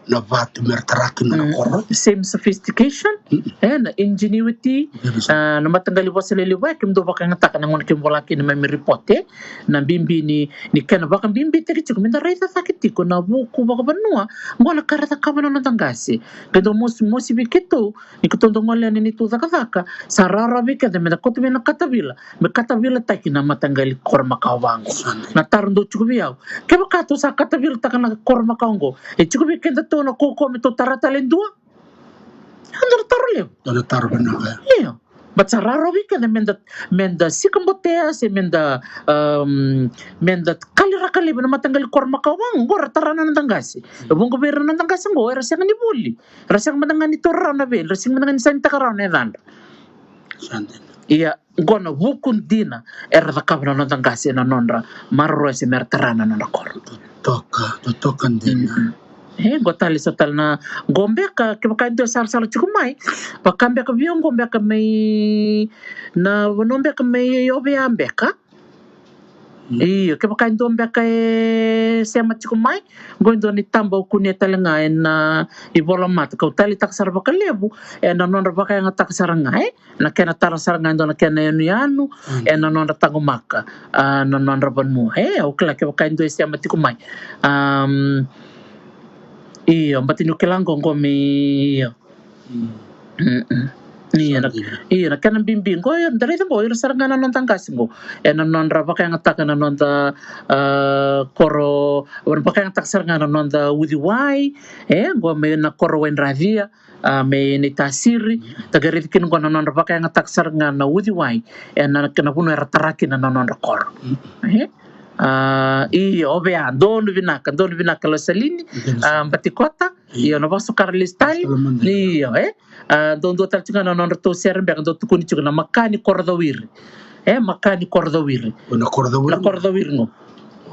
na vatu, me ra tara kina na koro. Same sophistication, e, na ingenuity, a, na mataqali vosa lelevu ya kemudou vakayagataka na gauna keimami vola kina mai me report, e. Na bibi ni, ni kena vakabibitaki tiko, me da raica cake tiko na vuku vakavanua, qo na ka ra cakava na noda qase. Keitou mosi, mosi vei keitou, ni keitou dau gole yani neitou cakacaka, sa rawarawa vei keda me da kauta mai na katavila, me katavilataki na mataqali koro makawa vaqo. Sa dina. Na taro dau tiko vei au. Kevaka tou sa katavilataka na koro makawa qo, e tiko vei kedatou na kaukauwa me tou tara tale e dua? E dua na taro levu. Dua na taro vinaka. Io. But sa rawarawa vei keda me da, me da sikabotea, se me da, um, me da kaliraka laivi na mataqali koro makawa vaqo, qo ra tara na noda qase. E vuqa vei ira na noda qase qo era sega ni vuli. Ra sega mada ga ni taura rawa na vei, ra sega mada ga ni sainitaka rawa na yacadra. Sa dina. Ia, qo na vuku dina era cakava na noda qase ena nodra maroroya se me ra tara na nodra koro. Totoka, totoka dina. E, qo tale so tale na, qo beka, kevaka e dua e sarasara tiko mai. Vaka beka vei au qo beka mai, na vanua beka mai Ovea beka. Io, kevaka e dua beka e sema tiko mai, qo e dua na itaba au kunea tale ga ena ivolamata. Kau taleitaka sara vakalevu, ena nodra vakayagataka sara ga, e? Na kena tara sara ga e dua na kena yanuyanu, ena nodra taqomaka, a, na nodra vanua. E, au kila kevaka e dua e sema tiko mai. Am, io, bati niu kila qo, qo me, io. Mm-mm. Io, na, io, na kena bibi qo, io, da raica qo, ira sara ga na noda qase qo. Ena nodra vakayagataka na noda, a, koro, vakayagataka sara ga na noda uciwai, e, qo me na koro Waidracia, a, me Naitasiri, da qai raica kina qo na nodra vakayagataka sara ga na uciwai, ena, na vanua era tara kina na nodra koro. E? A, io, Ovea, donu vinaka, donu vinaka Losalini, a, Batikota, io, na vakasukara lesu tale, io, e? A, dou dua tale tiko ga na nodratou sere beka, dou tukuni tiko na Makani Korocawiri. E, Makani Korocawiri. O na Korocawiri. Na Korocawiri qo.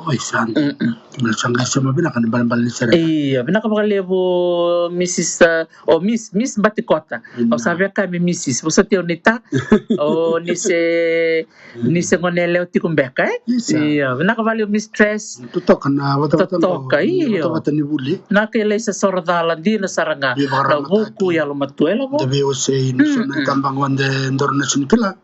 Oi, sa. Mm-mm. Na sa qai sema vinaka na balebale ni sere. Io, vinaka vakalevu, Missus, a, o Miss, Miss Batikota. Au sa via kaya me Missus, vosoti au ni ta. O ni se Ni se gone yalewa tiko beka, e? Io, vinaka vakalevu Mistress. Totoka na vatavata. Totoka, io. Vatavata ni vuli. Na kei lai sa soro cala, dina sara ga. Na vuku yalomatua, e Lavo? Da veiwasei ni so na tabaqu de dora na sinikila.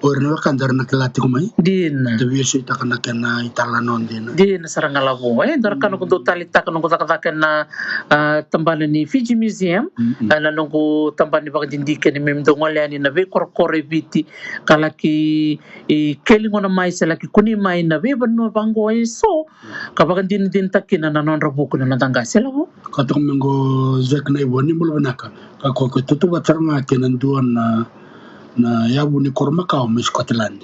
O ira na wekada era na kila tiko mai. Dina. Da veiwaseitaka na kena italanoa dina. Dina sara ga Lavo, e? Dora ka noqu dau taleitaka noqu cakacaka ena, a, tabana ni Fiji Museum. A, na noqu tabana ni vakadidike ni me dau gole yani na veikorokoro e Viti. Ka laki, e, keli gona mai se laki kunei mai na veivanua vaqo eso, ka vakadinadinataka kina na nodra vuku na noda qase, e Lavo? Ka toka mai qo Jack na ivo ni bula vinaka. Ka ko ke tutu vata sara ga kei na dua na, na yavu ni koro makawa mai Scotland.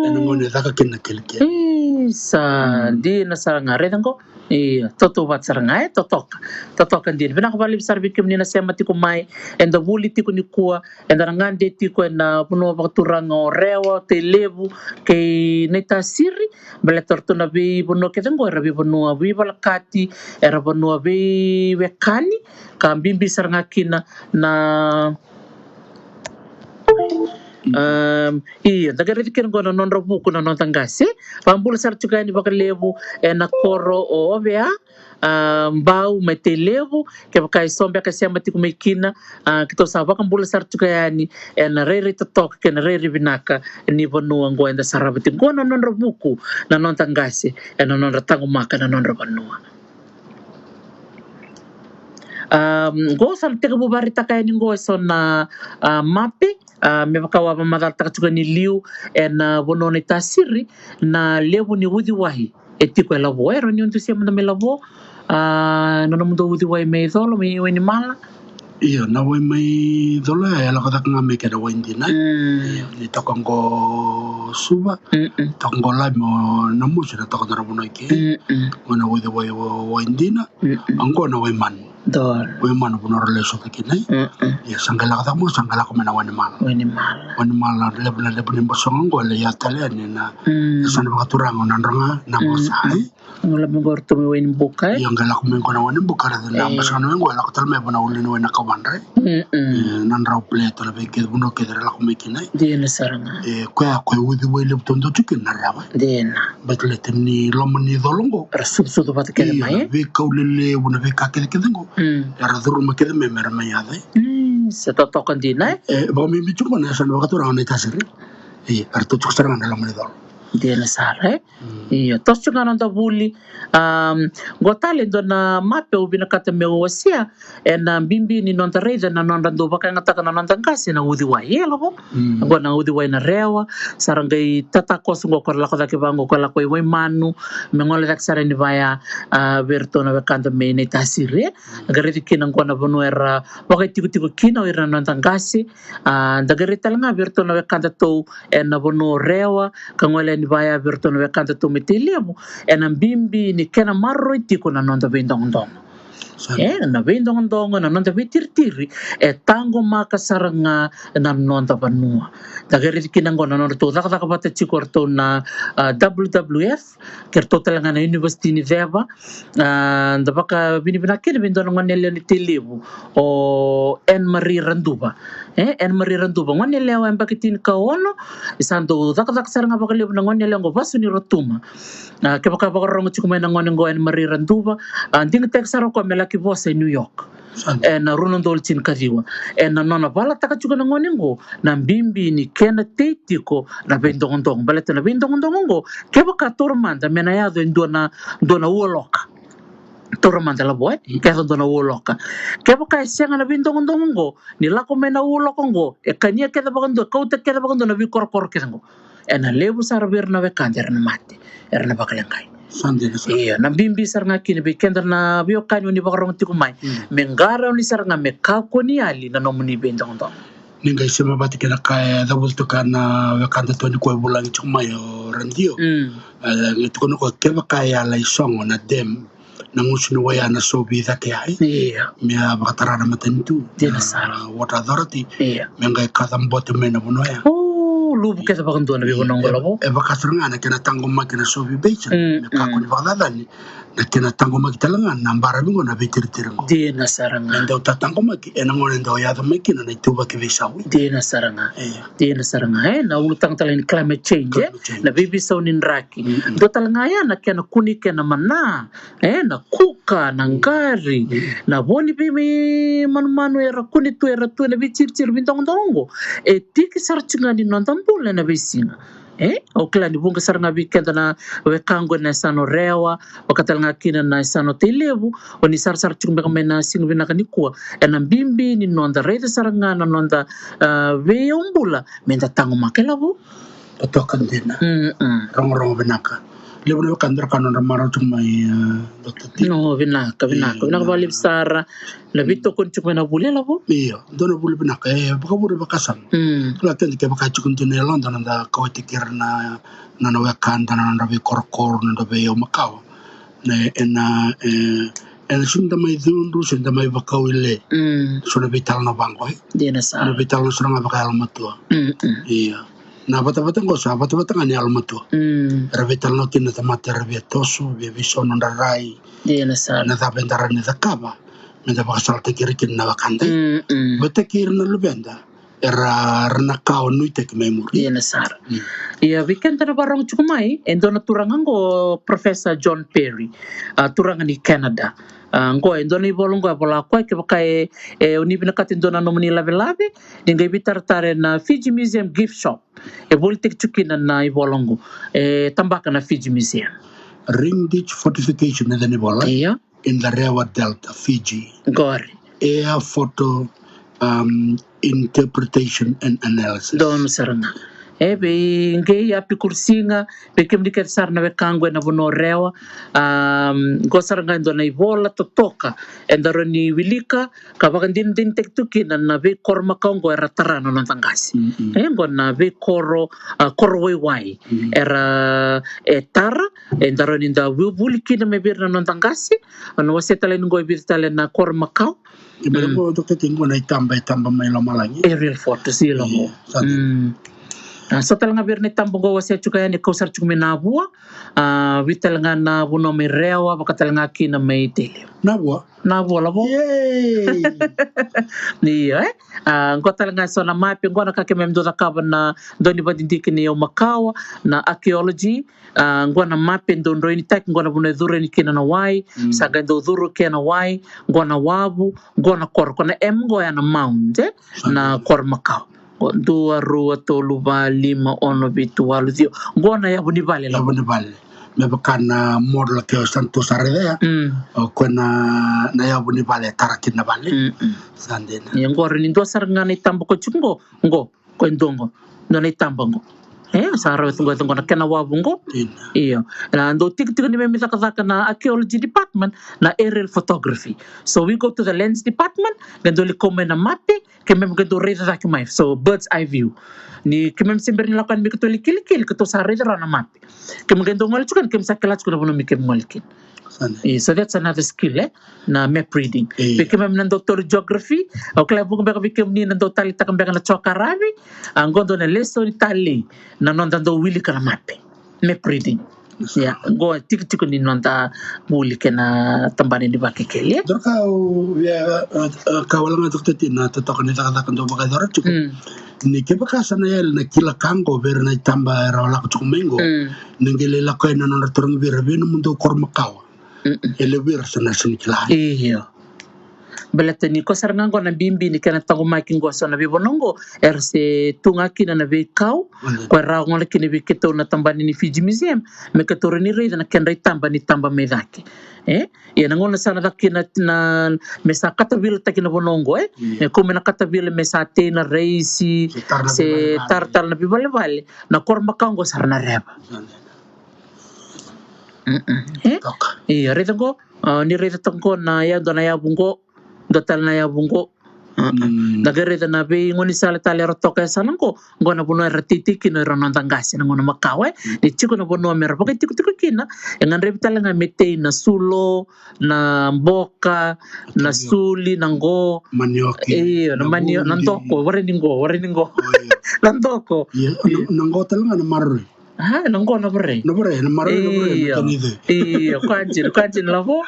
Ena gauna e caka kina na kelikeli. Isa, dina sara ga, raica qo. Io, totoka vata sara ga, e, totoka. Totoka dina. Vinaka vakalevu sara vei kemuni na sema tiko mai. Eda vuli tiko nikua. Eda na gade tiko ena vanua vakaturaga o Rewa, Tailevu kei Naitasiri. Baleta o ratou na veivanua kece qo era veivanua veivalakati, era vanua veiwekani. Ka bibi sara ga kina na, am, io, da qai raica kina qo na nodra vuku na noda qase. Vakabula sara tiko yani vakalevu ena koro o Ovea, a, Bau mai Tailevu, kevaka e so beka e sema tiko mai kina, a, keitou sa vakabula sara tiko yani ena rairai totoka kei na rairai vinaka ni vanua qo eda sarava tiko qo na nodra vuku na noda qase, ena nodra taqomaka na nodra vanua. Am, qo sa na tekivu vakaraitaka yani qo eso na, a, mape, a, me vaka au a vakamacalataka tiko ni liu ena vanua o Naitasiri, na levu ni uciwai e tiko e Lavo, e rawa ni o dusia mada mai Lavo, a, na nomudou uciwai mai Colo, mai Wainimala. Io, na wai mai Colo ya e lako cake ga mai kei na Waidina. Io, ni toka qo Suva, toka qo Lami, o Namusu na toka dua na vanua i ke. Qo na uciwai o Waidina, qo na Waimanu. Waimanu vanua ra lai sota kina. Ia sa qai lako cake mai, sa qai lako mai na Wainimala. Wainimala. Wainimala, levu na levu ni bosoga qo e lai yaco tale yani na, sa na vakaturaga o Nadroga, na vosa, e? Qo lako mai qo ratou mai Wainibuka, e? Ia qai lako mai qo na Wainibuka, raica na bosoga na wai qo e lako tale mai vua na ulu ni wai na Kawadra, e? E, na drau plate na vei kece vanua kece ra lako mai kina, e? Dina sara ga. E, koya, koya uciwai levu taudau tiko kina na Rewa. Dina. Baleta ni loma ni Colo qo. Ra sucusucu vata kece mai, e? Veikau lelevu, na veika kecekece qo. Era curuma kece mai mera mai yaco, e? Sa totoka dina, e? E, vakabibi tiko na yasana vakaturaga o Naitasiri. E, era tu tiko sara ga na loma ni Colo. Dina sara, e? Io, toso tiko ga na noda vuli. Am, qo tale e dua na mape au vinakata meu wasea, ena bibi ni noda raica na nodra dau vakayagataka na noda qase na uciwai, e Lavo? Qo na uciwai na Rewa, sa ra qai tatakoso qo ko ra lako cake vaqo ko ra lako i Waimanu, me gole cake sara yani vaya, a, vei iratou na wekada mai Naitasiri, e? Qai raici kina qo na vanua era vakaitikotiko kina o ira na noda qase, a, da qai raici tale ga vei iratou na wekadatou ena vanua o Rewa, ka gole yani vaya vei iratou na wekadatou mai Tailevu, ena bibi ni kena maroroi tiko na noda veidogodogo. E na veidogodogo, na noda veitiritiri, e taqomaka sara ga na noda vanua. Da qai raici kina oqo na nodratou cakacaka vata tiko o ratou na a, W W F, kei ratou tale ga na University ni Ceva. A, da vakavinavinaka kina vei dua na gone yalewa ni Tailevu, o Anne Marie Raduva. E, Anne Marie Raduva, gone yalewa e yabaki tinikaono. E sa dau cakacaka sara ga vakalevu na gone yalewa oqo, vasu ni Rotuma. A, kevaka vakarorogo tiko mai na gone oqo, Anne Marie Raduva, a, digitaki sara o koya me laki vosa e New York. E na rua na udolu tinikaciwa. E na nona valataka tiko na gone oqo na bibi ni kena tei tiko na veidogodogo. Baleta na veidogodogo oqo, kevaka taura mada me na yaco e dua na, dua na ualoka. Taura mada lavo, e? Ke yaco dua na ualoka. Kevaka e sega na veidogodogo oqo, ni lako mai na ualoka oqo, e kania kece vakadua, kauta kece vakadua na veikorokoro kece oqo. E na levu sara vei ira na wekada era na mate, era na vakaleqai. Sa dina sara. Io, na bibi sara ga kina vei keda na veiwekani oni vakarorogo tiko mai. Mm. Me qarauni sara ga me kakua ni yali na nomuni veidogodogo. Ni qai sema vata kei na ka e cavuta toka na wekada tu ni koya e vulagi tiko mai o Radio. Mm. E, qai tukuna o koya kevaka e a lai sogo na dam, na gusu ni wai a na sovi cake yani. Io. Me a vakatara na matanitu. Dina sara. Water Authority. Io. Me qai kaca bote mai na vanua ya. O, luvu kece vakadua na veivanua oqo lavo. E vaka sara ga na kena taqomaki na sovi basin. Mm, me kakua ni vakacacani. Na kena taqomaki tale ga na baravi oqo na veitiritiri oqo. Dina sara ga. Na dau tataqomaki, e na gauna e dau yaco mai kina na ituvaki veisau. Dina sara ga. Io. Dina sara ga. E, na ulutaga tale ni climate change, e? Climate change. Na veiveisau ni draki. Mm, mm. Dua tale ga ya na kena kune kena mana. E, na kuka, na qari, na vo ni veimanumanu era kune tu, era tu ena veitiritiri veidogodogo oqo. E tiki sara tiko ga ni noda bula ena veisiga. E, au kila ni vuqa sara ga vei keda na wekaqu ena yasana o Rewa, vaka tale ga kina na yasana o Tailevu, oni sarasara tiko beka mai na siga vinaka nikua. Ena bibi ni noda raica sara ga na noda, a, veiyau bula, meda taqomaka, e lavo. Totoka dina. Mm, mm. Rogorogo vinaka. Levu na wekada ra ka nodra marau tiko mai, e, Doctor T. No, vinaka, vinaka. Io, vinaka vakalevu sara. Na veitokoni tiko mai na vuli, e lavo. Io, dua na vuli vinaka. E vakavure vakasama. Mm. Kila keda kevaka tiko dua na yaloda, noda kauwaitaki ira na, na nona wekada, na nodra veikorokoro, na nodra veiyau makawa. Na, ena, e, ena sega ni da mai cudru, sega ni da mai vakau i le. Mm. So na veitalanoa vaqo, e? Dina sara. Na veitalanoa sara ga vakayalomatua. Mm, mm. Io. Na vatavata oqo sa vatavata ga ni yalomatua. Mm. Era veitalanoa kina na tamata era via toso, via veisau nodra rai. Dina sara. Na cava eda rawa ni cakava meda vakasalataki ira kina na wekada. Mm, mm. Vata kei ira na luveda era, era na ka o nuitaki mai muri. Dina sara. Mm. Ia, vei keda na vakarorogo tiko mai, e dua na turaga oqo, Professor John Perry, a, turaga ni Canada. A, oqo e dua na ivola oqo e vola o koya, kevaka e, e, o ni vinakata e dua na nomuni lavelave, ni qai veitaratara ena Fiji Museum gift shop. E volitaki tiko kina na ivola oqo. E tabaka na Fiji Museum. Ring Ditch Fortification, e dua na ivola. Ia. In the Rewa Delta, Fiji. Qori. Air Photo, um, Interpretation and Analysis. Donu sara ga. E, vei qei Apikurusiga, vei kemuni kece sara na wekaqu ena vanua o Rewa. Um, qo sara ga e dua na ivola totoka eda rawa ni wilika, ka vakadinadinataki tu kina na veikoro makawa oqo era tara na noda qase. Mm, mm. E, oqo na veikoro, a, koro waiwai. Mm. Era, e, tara, eda rawa ni da vuli kina mai vei ira na noda qase. Au na wasea tale ni qo e vica tale na koro makawa. E bale qo, Doctor T, qo na itaba e taba mai lomalagi. Aerial photos, io, lavo. Io, sa dina. Mm. A, so tale ga vei ira na itaba qo wasea tiko yani, kau sara tiko mai Navua. A, vei tale ga na vanua mai Rewa, vaka tale ga kina mai Tailevu. Navua? Navua, lavo. Yay! Io, e? A, qo tale ga so na mape, qo na ka keimami dau cakava na dau ni vakadidike ni yau makawa, na archaeology. A, qo na mape dau droinitaki, qo na vanua e curu yani kina na wai, mm, sa qai dau curu kina na wai, qo na wavu, qo na koro, ko na M qo ya na mound, e? Sa dina. Na koro makawa. Qo dua, rua, tolu, va, lima, ono, vitu, walu, ciwa. Qo na yavu ni vale, lavo. Yavu ni vale. Me vaka na model ke o sa tu sara ya. Mm. O koya na, na yavu ni vale, tara kina na vale. Mm, mm. Sa dina. Ia qori ni dua sara ga na itaba ko tiko qo, qo. Ko e dua qo, dua na itaba qo. E, sa rau tu qo, qo na kena wavu qo. Dina. Io. Na dau tikotiko ni keimami cakacaka na archaeology department, na aerial photography. So we go to the lands department, qai dau lai kau mai na mape, keimami qai dau raica cake mai. So bird's eye view. Ni keimami se bera ni lako yani me keitou lai kilikili, keitou sa raica rawa na mape. Keimami qai dau gole tiko yani, keimami sa kila tiko na vanua me keimami gole kina. Io, so that's another skill, e? Na map reading. Vei keimami na dau tauri geography, au kila e vuqa beka vei kemuni na dau taleitaka beka na jokaravi, a qo dua na lesoni talei na noda dau wilika na mape. Map reading. Ia, qo e tikotiko ni noda vuli kei na tabana ni Vakekeli, e? Dua ka au via, e, e, ka wale ga, Doctor T, na totoka ni cakacaka dau vakayacora tiko. Ni kevaka sa na yali na kila ka qo vei ira na itaba era lako tiko mai qo, na qai lai lako yani na nodra tarogi vei ira, vei nomudou koro makawa. E levu vei ira sa na sega ni kila. Io. Baleta ni ko sara ga qo na bibi ni kena taqomaki qo so na veivanua qo era se tu ga kina na veikau. Ko e rawa gona kina vei keitou na tabana ni Fiji Museum me keitou rawa ni raica na kedra itaba ni taba mai cake. E? Ia na gauna sa na caka kina na, me sa katavilataki na vanua qo, e? Me kau me na katavila me sa tei na raisi, se taratara na veivalevale, na koro makawa qo sa ra na reva. E? Io, raica qo, a, ni raica toka qo na ya, dua na yavu qo, dua tale na yavu qo. Da qai raica na veigaunisala tale era toka e yasana qo, qo na vanua era teitei kina o ira na noda qase na gauna makawa, e. Ni tiko na vanua me ra vakaitikotiko kina, e gadrevi tale ga me tei na sulo, na boka, na suli, na qo. Manioki. Io, na manioki, na doko, warai ni qo, warai ni qo. Na doko. Io, na qo tale ga na maroroi. A, na qo na varai. Na varai, na maroroi, na varai, na tanice. Io, kua jini, kua jini lavo.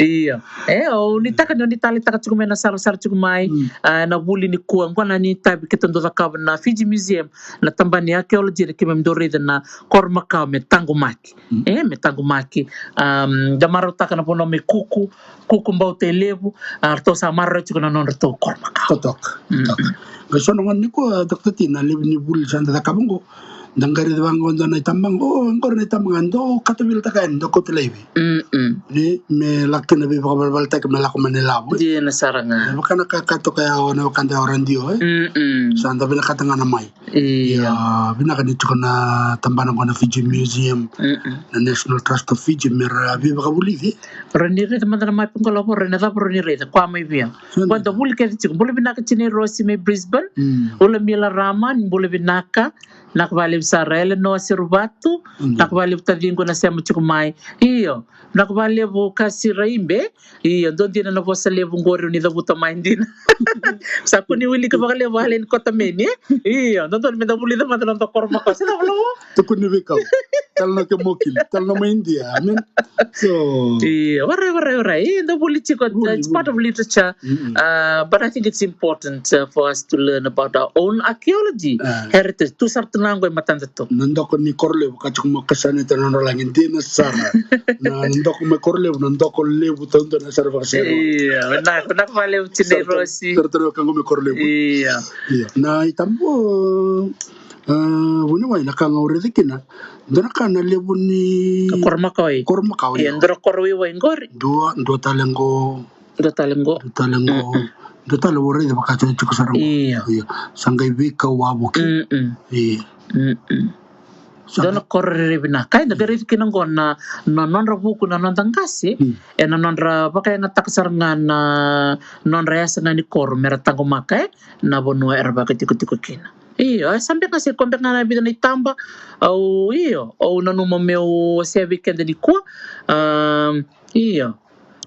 Io. E, au nuitaka ni o ni taleitaka tiko mai na sarasara tiko mai, a, na vuli nikua, qo na ni tavi keitou dau cakava na Fiji Museum, na tabana ni archaeology, na keimami dau raica na koro makawa me taqomaki. E, me taqomaki. Am, da marautaka na vanua mai Kuku, Kuku, Bauta, Ilevu, a, ratou sa maroroi tiko na nodratou koro makawa. Totoka, totoka. Qai so na gauna nikua, Doctor T, na levu ni vuli sa da cakava qo, da qai raica vaqo dua na itaba qo, o, qori na itaba ga dau katavilataka yani, dau kauta laivi. Ni me lako kina veivakavalevaletaki me lako mai na ilavo, e? Dina sara ga. Me vaka na ka ka toka ya o na wekada ya o radio, e? Sa da vinakata ga na mai. Io. Ia, vinaka ni tiko na tabana qo na Fiji Museum, na National Trust of Fiji, me ra veivakavulici. Rawa ni raica mada na mape qo lavo, rawa ni cava, rawa ni raica, kua mai vei au. Qo da vuli kece tiko. Bula vinaka Tinai Rosi mai Brisbane. Ula Mila Raman, bula vinaka. Vinaka vakalevu sara Eleanor Seruvatu. Vinaka vakalevu taciqu na sema tiko mai. Io. Vinaka vakalevu Kasi Raibe. Io, dua dina na vosa levu qori o ni cavuta mai dina. Sa kua ni wilika vakalevu Aleni Kotameni, e? Io, dodonu meda vulica mada na noda koro makawa. Se cava lavo? Tukuni veikau. Tale na ke mokili, tale na mai Idia. I mean, so. Io, warai, warai, warai. Io, da vuli tiko, it's part of literature. Uh, but I think it's important, uh, for us to learn about our own archaeology, heritage. Tu sara tu na qo e matada tu. Na doko ni koro levu ka tiko mo kasane ta na nodra lagi dina sara. Na, na doko mai koro levu, na doko levu taudua na sara vakasero. Io, vinaka, vinaka vakalevu Tinai Rosi. Sara tale ka qo mai koro levu. Io. Io. Na itaba, a, vuniwai na ka ga au raica kina. Dua na ka na levu ni koro makawa. Koro makawa, io. Dua na koro waiwai qori. Dua, dua tale qo. Dua tale qo. Dua tale qo. Dua tale au raica vaka tiko sara qo. Io. Io. Sa qai veikau wavoki. Io. Dua na koro rairai vinaka. Eda qai raica kina qo na, na nodra vuku na noda qase. Ena nodra vakayagataka sara ga na nodra yasa ga ni koro mera taqomaka, e, na vanua era vakatikotiko kina. Io, e sa beka se ko beka ga na vica na itaba. Au, io, au nanuma meu wasea vei keda nikua. Am, io.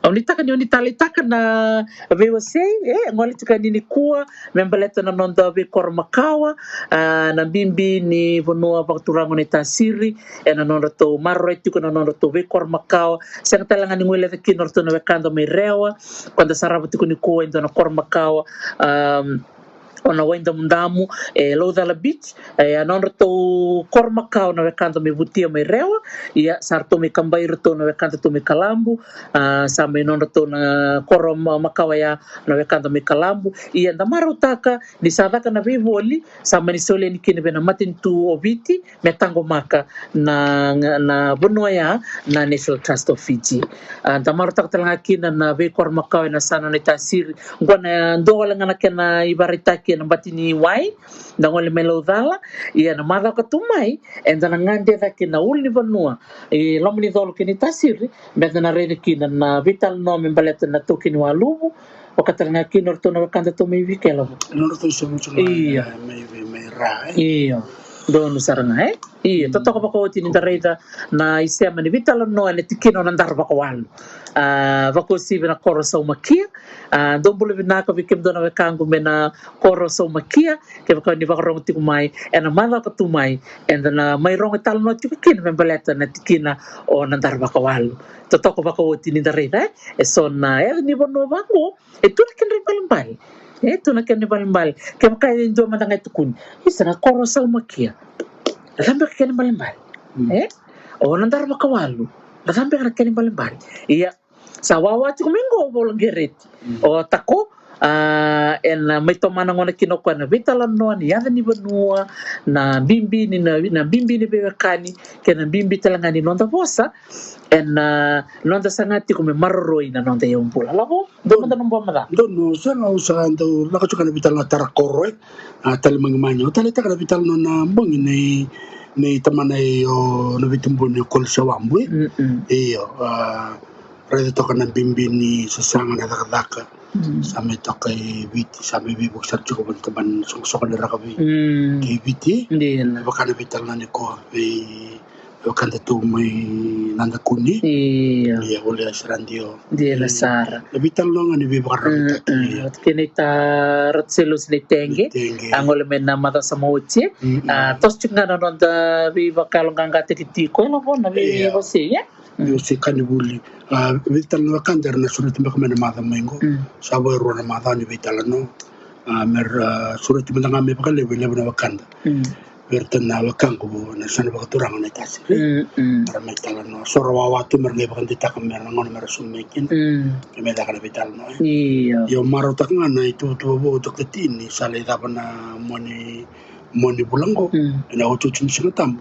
Au nuitaka ni o ni taleitaka na veiwasei, e, gole tiko yani nikua, me baleta na noda veikoro makawa, a, na bibi ni vanua vakaturaga o Naitasiri, ena nodratou maroroi tiko na nodratou veikoro makawa, sega tale ga ni guileca kina o ratou na wekada mai Rewa, ko da sarava tiko nikua e dua na koro makawa, am, o na Waidamudamu, e Laucala Beach, e a nodratou koro makawa na wekada mai Vutia mai Rewa, ia sa ratou mai kabai iratou na wekadatou mai Kalabu, a, sa mai nodratou na koro ma-, makawa ya na wekada mai Kalabu, ia da marautaka ni sa caka na veivoli, sa mani soli yani kina vei na matanitu o Viti, me taqomaka na, na vanua ya na National Trust of Fiji. A, da marautaka tale ga kina na veikoro makawa ena yasana o Naitasiri. Qo na dua wale ga na kena ivakaraitaki ena bati ni wai, da gole mai Laucala, ia na macawa ka tu mai, eda na gade cake na ulunivanua e Lomanicalu kei Naitasiri, meda na raica kina na veitalanoa me baleta na taukei ni waluvu, vaka tale ga kina o ratou na wekadatou mai Viti, Laucala. Nodratou sobu tu mai, io, e, mai, mai, mai Ra, e? Io. Donu sara ga, e? Ia, totoka vakaoti ni da raica na isema ni veitalanoa ena tikina o Nadaravakawalu. A, vakauasivi na koro Saumakia. A, dou bula vinaka vei kemudou na wekaqu mai na koro Saumakia. Kevaka ni vakarogo tiko mai ena macawa ka tu mai, eda na mai rogo italanoa tiko kina me baleta na tikina o Nadaravakawalu. Totoka vakaoti ni da raica, e? E so na, e, ni vanua vaqo e tu na kena ibalebale. E tu na kena ibalebale. Kevaka e dua mada ga e tukuni, isa, na koro Saumakia, na cava beka kena ibalebale? E? O Nadaravakawalu, na cava beka na kena ibalebale? Ia, sa wawa tiko mai qo o Vola Qereti. O Tako, a, ena mai tomana gona kina o koya na veitalanoa ni yaca ni vanua, na bibi ni, na, na bibi ni veiwekani, kei na bibi tale ga ni noda vosa ena noda saga tiko me maroroi na noda iyaubula. Lavo? Dou mada na bua mada. Dou no, sa na, au sa dau lako tiko na veitalanoa tara koro, e. A, tale magi mani. Au taleitaka na veitalanoa na bogi nei, nei tamana i o na veitubuni o Kolisi Wabu, e. Io, a, raica toka na bibi ni sasaga na cakacaka. Sa mai toka i Viti, sa mai veivuke sara tiko vata tabana na soqosoqo ni rakavi kei Viti. Dina. Vaka na veitalanoa ni koa vei wekada tu mai Nadakuni. Io. Ia, Voliasi Radio. Dina sara. Na veitalanoa ga ni veivakararamataki. Io. Kei na ita Ratu Sailosi Naitaqi. Naitaqi. A gole mai na macawa sa mai oti. A, toso tiko ga na noda veivakayaloqaqataki tiko. Ena vo na veivasei, e? Io, se ka ni vuli. A, veitalanoa wekada era na sureti beka mai na macawa mai qo. Sa vo e rua na macawa ni veitalanoa. A, me ra, a, sureti mada ga mai vakalevu e levu na wekada. Vei iratou na wekaqu na yasana vakaturaga na Itasiri. Era mai talanoa. So ra wawa tu me ra qai vakadeitaka me ra na gauna me ra sauma mai kina. Ke me caka na veitalanoa, e. Io. Io, marautaka ga na ituvatuva vou, Dokita Tini, sa lai cava na mua ni, mua ni vula qo. Ena otioti ni Siga Tabu.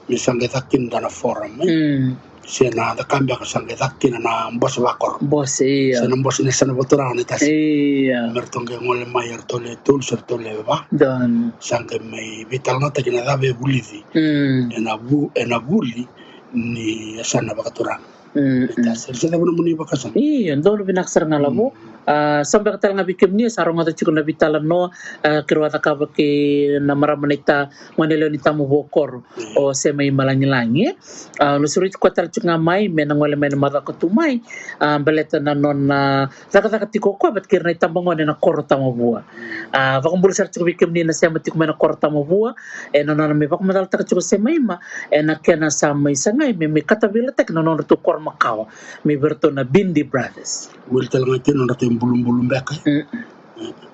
Me sa qai caka kina dua na forum, e. Se na caka beka sa qai caka kina na bose vakoro. Bose, io. Se na bose ni yasana vakaturaga na Itasiri. Io. Me ratou qai gole mai, eratou le tolu se ratou le va. Donu. Sa qai mai veitalanoataki na cava e vulici. Ena vu, ena vuli ni yasana vakaturaga. Itasiri. Se cava na nomuni vakasama? Io, donu vinaka sara ga Lavo. A, sa beka tale ga vei kemuni sa rogoca tiko na veitalanoa, a, keirau a cakava kei na marama na ita goneyalewa ni Tamavua Koro, o Sema i Malagilagi, e. A, au na sureti koya tale tiko ga mai me na gole mai na macawa ka tu mai, a, baleta na nona cakacaka tiko o koya vata kei ira na itabagone ena koro Tamavua. A, vakabula sara tiko vei kemuni na sema tiko mai na koro Tamavua, ena nona mai vakamacalataka tiko o Sema i Ma ena kena sa mai sagai me mai katavilataki na nodratou koro makawa, mai vei iratou na Bindi Brothers. Wili tale ga kina nodratou ibulubulu beka.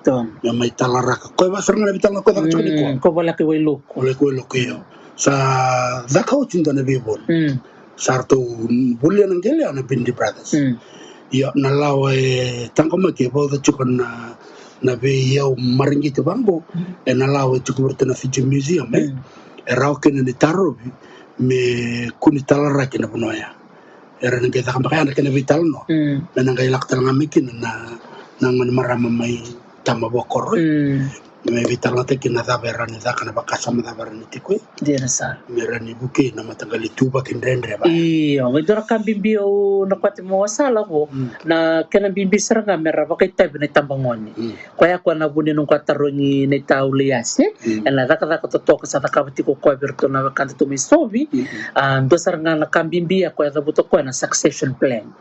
Donu. Me mai talaraka. Koya vaka sara ga na veitalanoa koya caka tiko nikua. Koya voleka i Wailoku. Voleka i Wailoku, io. Sa caka oti dua na veivoli. Sa ratou volia na qele ya na Bindi Brothers. Io, na lawa e taqomaki e vauca tiko na, na veiyau mareqeti vaqo. Ena lawa e tiko vei iratou na Fiji Museum, e. E rawa kina ni tarovi me kua ni talaraki na vanua ya. Era na qai caka beka ya na kena veitalanoa. Me na qai lako tale ga mai kina na, na gone marama mai Tamavua Koro. Me veitalanoataki na cava era na caka, na vakasama cava era na tiko e. Dina sara. Me ra ni vukei na mataqali ituvaki dredre va. Io, e dua na ka bibi au na kwati mo wasala vo. Na kena bibi sara ga me ra vakaitavi na itabagone. Koya, koya na vu ni noqu a tarogi na ita Uliasi. Ena cakacaka totoka sa cakava tiko koya vei iratou na wekada tu mai Sovi. A, dua sara ga na ka bibi ya koya cavuta koya na succession plan.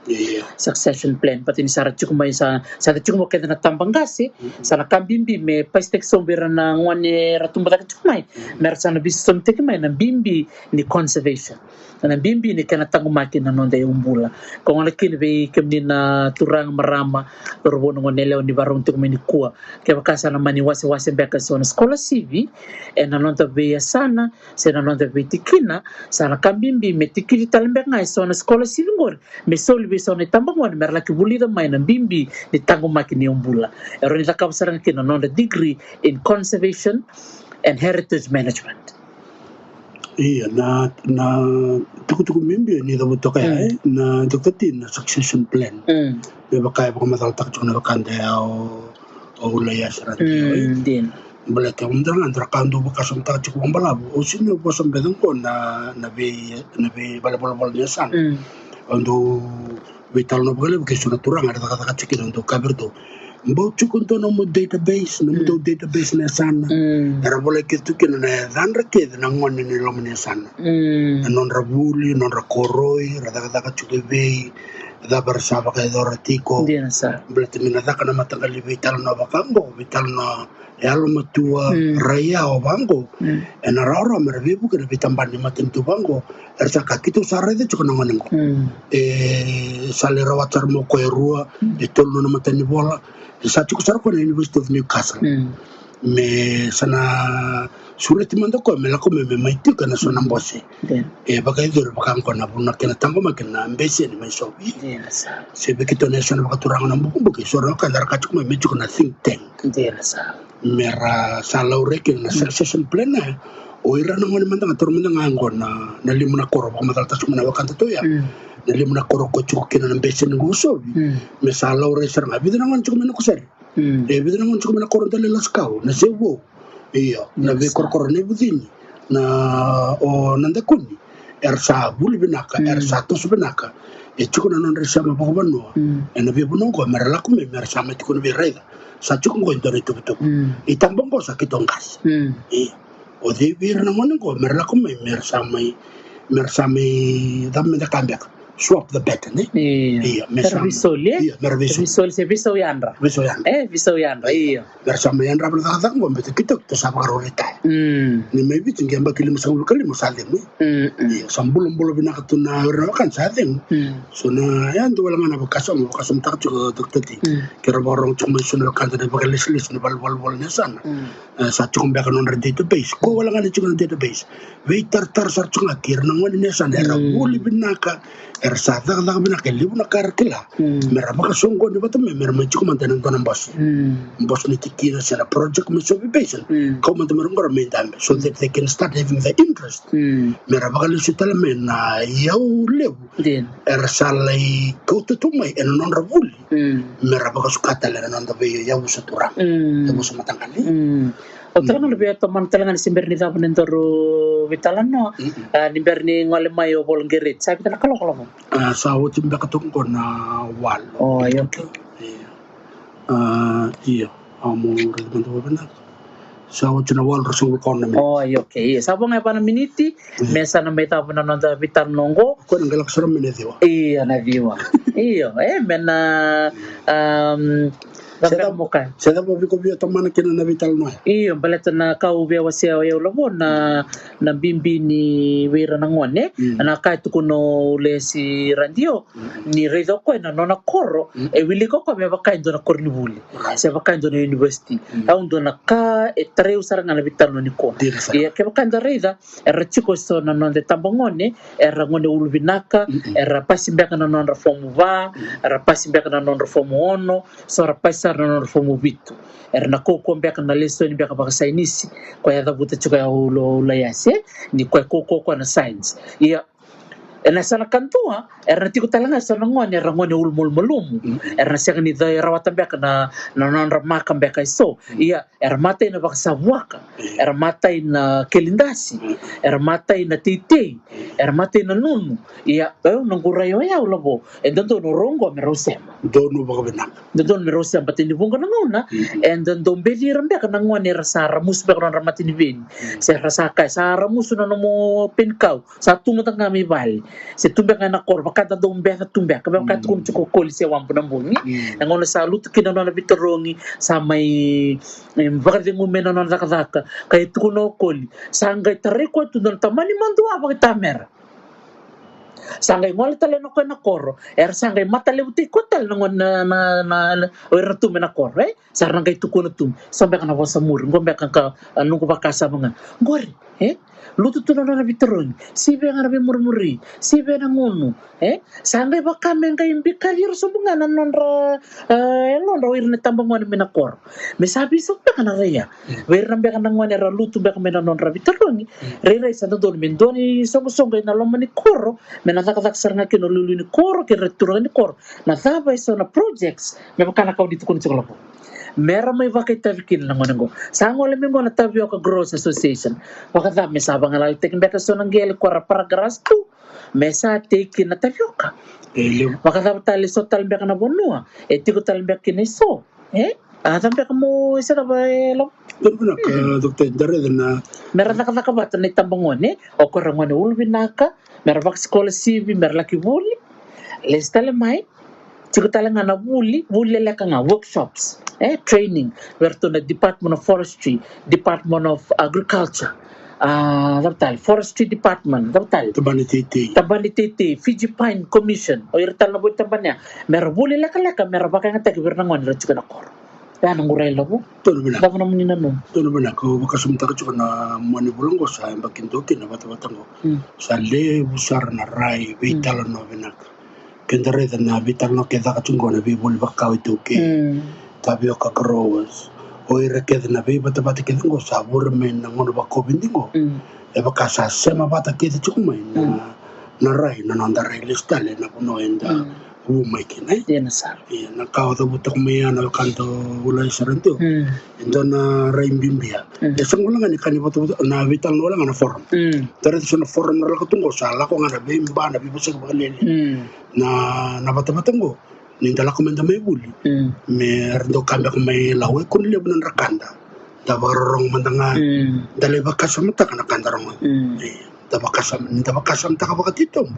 Succession plan, baleta ni sa ra tiko mai sa, sa ra tiko mai keda na tabaqase, sa na ka bibi me pasitaki sobu ira na gone ra tubu cake tiko mai. Me ra sa na veisosomitaki mai na bibi ni conservation. Na bibi ni kena taqomaki na noda iyaubula. Ko gona kina vei kemuni na turaga, marama, cauravou, na goneyalewa ni vakarorogo tiko mai nikua. Kevaka sa na mani wasewase beka eso na scholarship ena noda veiyasana se na noda veitikina, sa na ka bibi me tikini tale beka ga eso na scholarship qori me soli vei eso na itabagone me ra laki vulica mai na bibi ni taqomaki ni iyaubula. E rawa ni cakava sara ga kina na nodra degree in conservation and heritage management. Ia, na, na tukutuku bibi ni cavuta toka ya, e, na Doctor T, na succession plan. Me vaka e vakamacalataka tiko na wekada ya o, o Ulaiasi Radi, e. Baleta o dra ga dra ka dau vakasamataka tiko vakabalavu. Au sega ni vosa beka qo na, na vei, na veivalenivolavola ni yasana. Au dau veitalanoa vakalevu kei so na turaga era cakacaka tiko kina, au dau kaya vei iratou. Bau tiko dua nomu database, nomudou database na yasana. Era volai kece tu kina na yacadra kece na gone ni loma ni yasana. Na nodra vuli, nodra koroi, ra cakacaka tiko i vei, cava ra sa vakayacora tiko. Baleta ni na caka na mataqali veitalanoa vaka oqo, veitalanoa yalomatua, raiyawa vaka oqo. Ena rawarawa me ra veivuke na veitabana ni matanitu vaka oqo. Era sa ka keitou sa raica tiko na gone oqo. E sa lai rawata sara mai o koya e rua, e tolu nona matanivola. E sa tiko sara koya na University of Newcastle. Me sa na sureti mada koya me lako mai me mai tiko ena so na bose. E vakaicuri vaka oqo na vanua kena taqomaki na beseni mai Sovi. Se vei keitou na yasana vakaturaga na Bukubuku, so ra ka dara ka tiko mai me tiko na think tank. Me ra sa laurai kina na succession plan ya. O ira na gone mada ga, toro mada ga oqo na, na lima na koro, vakamacalataka tiko mai na wekadatou ya. Na lima na koro ko tiko kina na beseni qo o Sovi. Me sa laurai sara ga vica na gone tiko mai na Nakusari. E vica na gone tiko mai na koro Delailasukavu, na Sevou. Io, na veikorokoro na Ivucini, na, o Nadakuni. Era sa vuli vinaka, era sa toso vinaka. E tiko na nodra isema vakavanua ena veivanua oqo, me ra lako mai, me ra sa mai tiko na veiraica. Sa tiko oqo e dua na ituvatuva. Itaba oqo sa keitou qasi. Io. O cei vei ira na gone oqo me ra lako mai, me ra sa mai, me ra sa mai, cava me da ka beka, swap the baton, e? Io, me ra sa veisoli, e? Io, me ra veisoli. Veisoli se veisau yadra. Veisau yadra. E, veisau yadra, io. Me ra sa mai yadrava na cakacaka oqo, baleta keitou, keitou sa vakarau retire. Ni mai Viti qai yabaki limasagavulu ka lima sa cegu, e? Io, sa bulabula vinaka tu na ira na wekada sa cegu. So na, ya dua wale ga na vakasama, vakasamataka tiko o Doctor T. Ke ra vakarogo tiko mai so na wekada na vakalesilesi ni valenivolavola ni yasana. E, sa tiko beka na nodra database. Ko wale ga ni tiko na database. Veitaratara sara tiko ga kei ira na gone ni yasana era vuli vinaka, era sa cakacaka vinaka, e levu na ka era kila. Me ra vakasoqoni vata mai, me ra mai tiko mada ena dua na bose. Bose ni tikina se na project mai Sovi Basin. Kau mada mai ra qo ra mai dabe. So that they can start having the interest. Me ra vakalesuya tale mai na iyau levu. Era sa lai kauta tu mai ena nodra vuli. Me ra vakasuka tale na noda veiyavusa turaga. Yavusa mataqali. O tale ga na veiyatomana tale ga ni se bera ni cava na daru veitalanoa. A, ni bera ni gole mai o Volqereti. Sa vica na kaloko, Lavo? A, sa oti beka toka qo na walu. O, io, okay. Io. A, io. A, mo raica mada vakavinaka. Sa oti na walu, ruasagavulu ka ono na miniti. O, io, okay. Io. Sa vo ga e va na miniti. Me sa na mai cava na noda veitalanoa qo. Ko na qai lako sara mai na ciwa. Io, na ciwa. Io, e, me na, um, se cava mo kaya, se cava vei iko via tomana kina na veitalanoa ya? Io, baleta na ka au via wasea o yau, Lavo, na, na bibi ni vei ira na gone. Na ka e tukuna o Lesi Radio, ni raica o koya na nona koro, e wilika o koya me vaka e dua na koronivuli. Se vaka e dua na university. Au dua na ka e tarai au sara ga na veitalanoa nikua. Ia kevaka eda raica, era tiko eso na noda itabagone, era gone uluvinaka, era pasi beka na nodra fomu va, era pasi beka na nodra fomu ono, so era pasi sara na nodra fomu vitu. Era na kaukauwa beka na lesoni beka vakasainisi, koya e cavuta tiko ya o Ula, Ulaiasi, ni koya e kaukauwa koya na science. Ia, ena yasana kadua, era na tiko tale ga eso na gone, era gone ulumalumalumu. Era na sega ni rawata beka na, na nodra maka beka eso. Ia, era matai na vakasavuaka, era matai na kelidasi, era matai na teitei, era matai na nunu. Ia, au na qurai o yau, Lavo, e dodonu o rau qo me rau sema. Donu vakavinaka. Dodonu me rau sema, baleta ni vuqa na gauna, e dodonu beci ira beka na gone era sa ramusu beka na nodra mataniveni. Se ra sa kaya, sa ramusu na nomu penikau. Sa tu mada ga mai vale. Se tu beka ga ena koro, vaka da dau beca tu beka, vaka e tukuna tiko o Koli se Wabu na bogi. Na gauna sa lutu kina na nona veitarogi, sa mai, e, vakacegu mai na nona cakacaka. Ka e tukuna o Koli, sa qai tarai koya tu dua na tamani madua vakaitamera. Sa qai gole tale na koya na koro, era sa qai matalevutaki koya tale na gone na, na, na, na, o ira na tu mai na koro, e? Sa ra na qai tukuna tu mai. So beka na vosa muri, qo beka ka, a, noqu vakasama ga. Qori, e? Lutu tu na nona veitarogi. Sivia ga na veimurimuri. Sivia na gunu, e? Sa qai vaka me qai bikaci ira sobu ga na nodra, e, yalodra o ira na itabagone mai na koro. Me sa veisau beka na rai ya. Vei ira beka na gone era lutu beka mai na nodra veitarogi. Rairai sa dodonu me dua na isoqosoqo ena loma ni koro. Me na cakacaka sara ga kina o iliuliu ni koro, kei ira turaga ni koro. Na cava eso na projects, me vaka na ka o ni tukuna tiko, Lavo. Me ra mai vakaitavi kina na gone qo. Sa gole mai qo na Tavioka Growers Association. Vakacava me sa vagalalataki beka eso na qele ko ra paragrass tu. Me sa tei kina na tavioka. Vakacava tale eso tale beka na vanua. E tiko tale beka kina eso. E? A cava beka mo isakava e Lavo? Donu vinaka, Dokta, da raica na. Me ra cakacaka vata na itabagone, o koya ra gone ulu vinaka, me ra vakasikolasivi, me ra laki vuli. Lesu tale mai, tiko tale ga na vuli, vuli leleka ga, workshops, e, training, vei iratou na Department of Forestry, Department of Agriculture, a, cava tale, Forestry Department, cava tale. Tabana ni teitei. Tabana ni teitei, Fiji Pine Commission, o ira tale na vuli tabana ya. Me ra vuli lekaleka, me ra vakayagataki vei ira na gone era tiko ena koro. Ya na qu rai Lavo. Donu vinaka. Cava nomuni nanuma? Donu vinaka, au vakasamataka tiko na mua ni vula oqo sa yabaki dua kina na vatavata oqo. Mm. Sa levu sara na rai veitalanoa vinaka. Keda raica na veitalanoa ke caka tiko oqo na veivoli vakawa iTaukei. Mm. Tapioca growers. O ira kece na veivatavata kece oqo sa vure mai na gauna vakaCOVID oqo. Mm. E vaka sa sema vata kece tiko mai na, mm, na rai, na noda rai lesu tale na vanua eda, mm, vu mai kina, e? Ia na sara. Ia na ka au cavutaka mai ya na wekada o Ulaiasi Radio. Mm. E dua na rai bibi ya. Mm. E sega wale ga ni ka ni vatavata, na veitalanoa wale ga na forum. Mm. Da raica so na forum ra lako tu oqo sa lako ga na veiba, na veivosaki vakalele. Mm. Na, na vatavata oqo ni da lako meda mai vuli. Mm. Me ra dau ka beka mai Lau, e kua ni levu na drakada. Da vakarorogo mada ga. Mm. Da lai vakasamataka na ka da rogoca. Mm. E, da vakasam-, da vakasamataka vakatitobu.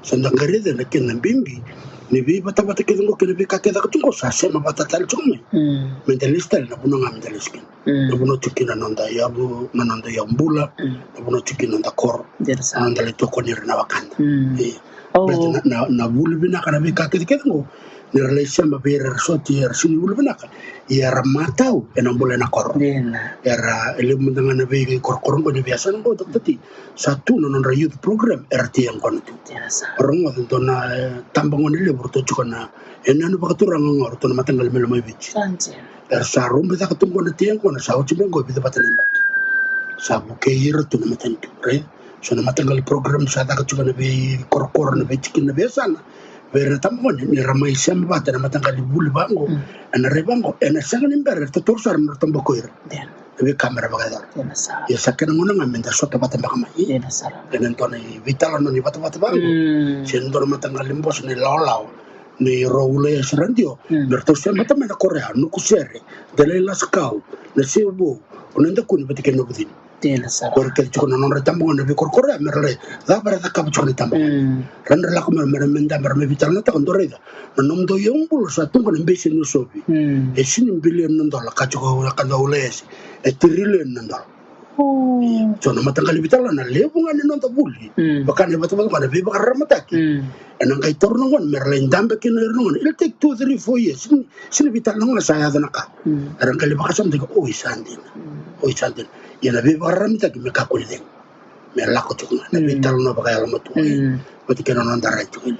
Sa da qai raica na kena bibi ni veivatavata kece oqo kei na veika kece caka tu oqo sa sema vata tale tiko mai. Mm. Meda lesu tale na vanua ga meda lesu kina. Mm. Na vanua tiko kina na noda yavu, na noda yaubula, mm, na vanua tiko kina na noda koro. Dina sara. Na noda lai tokoni ira na wekada. Mm. E. Oh. Baleta na, na, na vuli vinaka na veika kece kece oqo, ni ra lai sema vei ira era soti, era sega ni vuli vinaka, ia era matau ena bula ena koro. Dina. Era, e levu mada ga na veikorokoro oqo ni veiyasana oqo, Dokta T, sa tu na nodra youth program, era tiko yaqona tu. Dina sara. Rogoca e dua na, e, tabagone levu ratou tiko na, e, na yanuyanu vakaturaga oqo, ratou na mataqali mai Lomaiviti. Sa dina. Era sa robe caka tu oqo na tiko yaqona, sa oti mai oqo e vica vata na yabaki. Sa vukei ira tu na matanitu, right? So na mataqali program sa caka tiko na veikorokoro, na veitikina, na veiyasana. Vei ira na tabagone, ni ra mai sema vata ena mataqali vuli vaqo, mm, ena rai vaqo, ena sega ni bera, era taura sara na nodra tabako ira. Dina. Na veika me ra vakayacora. Dina sara. Ia sa kena gauna ga meda sota vata beka mai. Dina sara. Ena dua na veitalanoa ni vatavata vaqo. Mm. Se na dua na mataqali bose ni lawalawa. Ni rau Ulaiasi Radio, mm, me ratou sema vata mai na koro ya, Nukusere, Delai Lasikau, Naseu Vou, o Nadakuni vata kei Novucini. Dina sara. Ko ira kece tiko na nodra itabagone na veikorokoro ya, me ra lai cava era cakava tiko na itabagone. Mm. Ra na lako mai, me ra mai dabe, me ra mai veitalanoataka, dou raica. Na nomudou yaubula sa tu qo na base ni osovi. Mm. E sini bilioni na dola, ka tiko na ka dau Ulaiasi. E tirilioni na dola. Oh. So na mataqali veitalanoa na levu ga ni noda vuli. Mm. Vaka na ivatavata ga na veivakararamataki. Mm. Ena qai taura na gone me ra lai dabe kina o ira na gone. It'll take two, three, four years. Sini, sini veitalanoa ga sa yaco na ka. Mm. Era qai lai vakasamataka, oi sa dina. Mm. Oi sa dina. Ia na veivakararamataki me kakua ni cegu. Me lako tiko ga na, mm, veitalanoa vakayalomatua. Mm. Vata kei na noda rai tiko ga.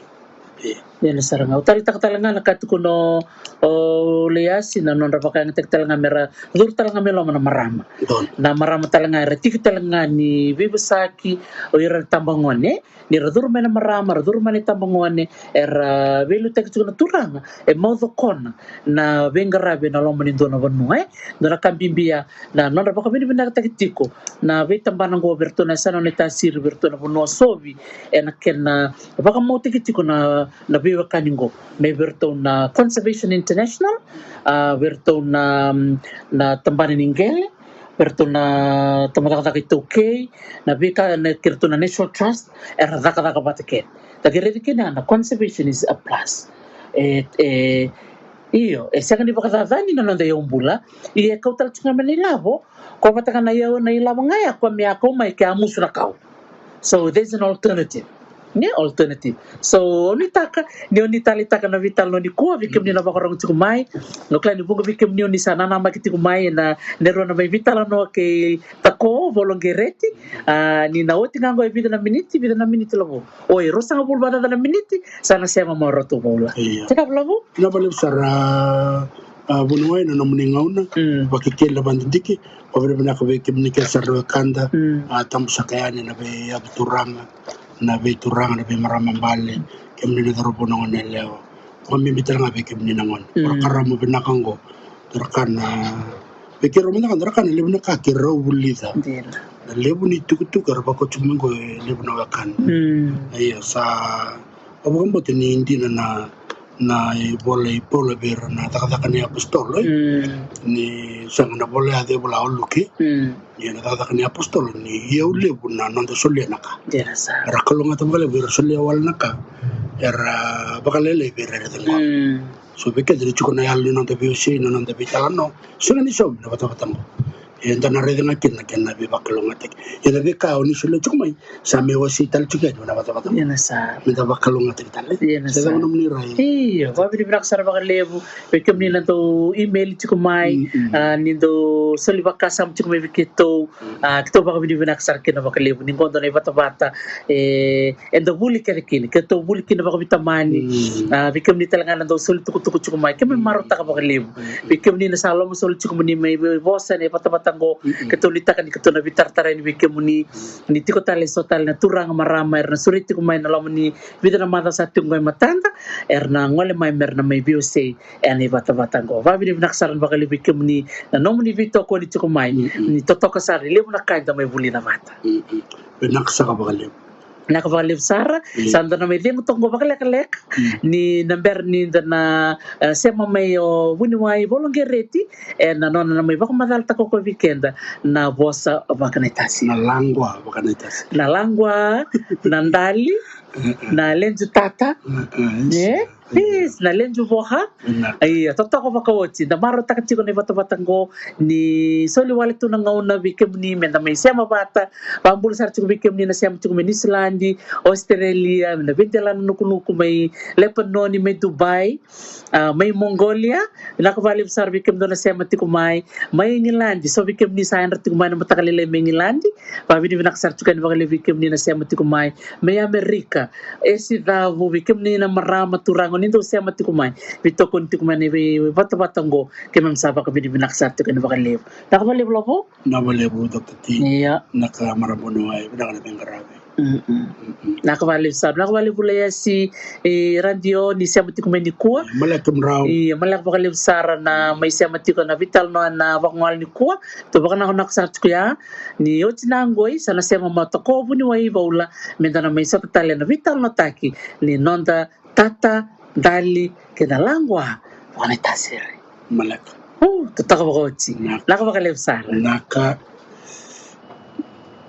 Ia. Ia na sara ga. Au taleitaka tale ga na ka tukuna o Ulaiasi, na nodra vakayagataki tale ga me ra curu tale ga mai loma na marama. Donu. Na marama tale ga era tiko tale ga ni veivosaki, o ira na tabagone. Ni ra curu mai na marama, ra curu mai na itabagone, era veiliutaki tiko na turaga, e maucokona na veiqaravi ena loma ni dua na vanua, e? Dua na ka bibi ya, na nodra vakavinavinakataki tiko na veitabana qo vei iratou na yasana o Naitasiri, vei iratou na vanua sovi, ena kena vakamautaki tiko na, na veiwekani qo. Me vei iratou na Conservation International, a, vei iratou na, na tabana ni qele, vei iratou na tabacakacaka iTaukei, na veika, na kei iratou na National Trust, era cakacaka vata kece. Da qai raica kina na conservation is a plus. E, e, io, e sega ni vakacacani na noda yaubula, ia e kau tale tiko ga mai na ilavo, ko vata ga na yau, na ilavo ga ya, ko me a kau mai ke a musu na kau. So there's an alternative. Ni alternative. So, o ni taka, ni o ni taleitaka na veitalanoa nikua, vei kemuni na vakarogo tiko mai. Au kila ni vuqa vei kemuni o ni sa nanamaki tiko mai, ena, na rua na mai veitalanoa kei Tako, Volo qei Reti. A, ni na oti ga qo e vica na miniti, vica na miniti Lavo. Oi, ruasagavulu vakacaca na miniti, sa na sema mai o ratou Volo. Io. Tiko Lavo? Vinaka vakalevu sara, a, vuniwai na nomuni gauna, mm, vakekeli na vakadidike, vakavinavinaka vei kemuni kece sara na wekada, mm, a, tabusaka yani na veiyavu turaga, na veituraga, na veimarama bale, kemuni na cauravou na gone yalewa. Vakabibi tale ga vei kemuni na gone. Mm. Vakarogo vinaka qo, dua na ka na, vei keirau mada ga, dua na ka na levu na ka keirau vulica. Dina. Na levu ni tukutuku era vakoti mai qo e levu na wekada. Mm. Io, sa, au vakabauta ni dina na, Na ivola i Paula vei ira na Cakacaka ni Apositolo, e? Mm. Ni sega na vola yaco e vola o Luke. Mm. Ia na Cakacaka ni Apositolo ni iyau levu na noda solia na ka. Ia na sa. Era kalougata vakalevu, era solia wale na ka. Era vakalailai vei ira era cegu. Mm. So vei keda ni tiko na yalo ni noda veiwasei, na noda veitalanoa. Sega ni saumi na vatavata qo. Eda na raica ga kina na kena veivakalougatataki. Ia na veika o ni solia tiko mai, sa mai wasei tale tiko yani na vatavata qo. Ia na sa. Meda vakalougatataki tale. Ia na sa. Sa cava nomuni rai? Io, vakavinavinaka sara vakalevu vei kemuni na dau email tiko mai, mm, mm, a, ni dau soli vakasama tiko mai vei keitou. Mm. A, keitou vakavinavinaka sara kina vakalevu ni qo dua na ivatavata, e, eda vuli kece kina, keitou vuli kina vakaveitamani. Mm. A, vei kemuni tale ga na dau soli tukutuku tiko mai, keimami, mm, marautaka vakalevu. Mm. Vei kemuni na sa lomasoli tiko moni mai vosa ena ivatavata qo, mm, mm, keitou nuitaka ni keitou na veitaratara yani vei kemuni. Mm. Ni tiko tale eso tale na turaga, marama era na sureti tiko mai ena loma ni vica na macawa sa tiko qo e matada, era na gole mai mera na mai veiwasei ena ivatavata qo. Vakavinavinaka sara vakalevu vei kemuni na nomuni veitokoni tiko mai. Mm, mm. Ni totoka sara, e levu na ka eda mai vulica vata. Mm, mm. Vinaka saka vakalevu. Vinaka vakalevu sara. Mm. Sa da na mai cegu toka qo vakalekaleka. Mm. Ni na bera ni da na, e, sema mai o vuniwai Voloqereti, ena nona na mai vakamacalataka o koya vei keda na vosa vakanaitasi. Na laqua vakanaitasi. Na laqua, na dali, mm, mm, na leju tata. Mm, mm. E? Pis, na leju voka. Vinaka. Ia, totoka vakaoti. Da marautaka tiko na ivatavata qo ni soli wale tu na gauna vei kemuni meda mai sema vata. Vakabula sara tiko vei kemuni na sema tiko mai Niusiladi, Ositerelia, na veidelana nukunuku mai Lepanoni, mai Dubai, a, mai Mongolia. Vinaka vakalevu sara vei kemudou na sema tiko mai, mai Igiladi. So vei kemuni sa yadra tiko mai na mataka lailai mai Igiladi, vakavinavinaka sara tiko yani vakalevu vei kemuni na sema tiko mai, mai Amerika. E Sicavu, vei kemuni na marama, turaga, ni dau sema tiko mai, veitokoni tiko mai na veivatavata qo, keimami sa vakavinavinaka sara tiko yani vakalevu. Vinaka vakalevu Lavo. Vinaka vakalevu Doctor T. Ia. Vinaka marama Vuniwai, vinaka na veiqaravi. Mm, mm. Mm, mm. Vinaka vakalevu sara, vinaka vakalevu Laiasi, e, Radio, ni sema tiko mai nikua. Maleka marau. Ia, maleka vakalevu sara na mai sema tiko na veitalanoa na vakagole nikua. Tou vakanakonako sara tiko ya. Ni oti na qoi, sa na sema mai o Toko Vuniwai Vaula, meda na mai sota tale na veitalanoataki ni noda tata, dali kei na laqua vakanaitasi. Maleka. O, totoka vakaoti. Vinaka. Vinaka vakalevu sara. Vinaka.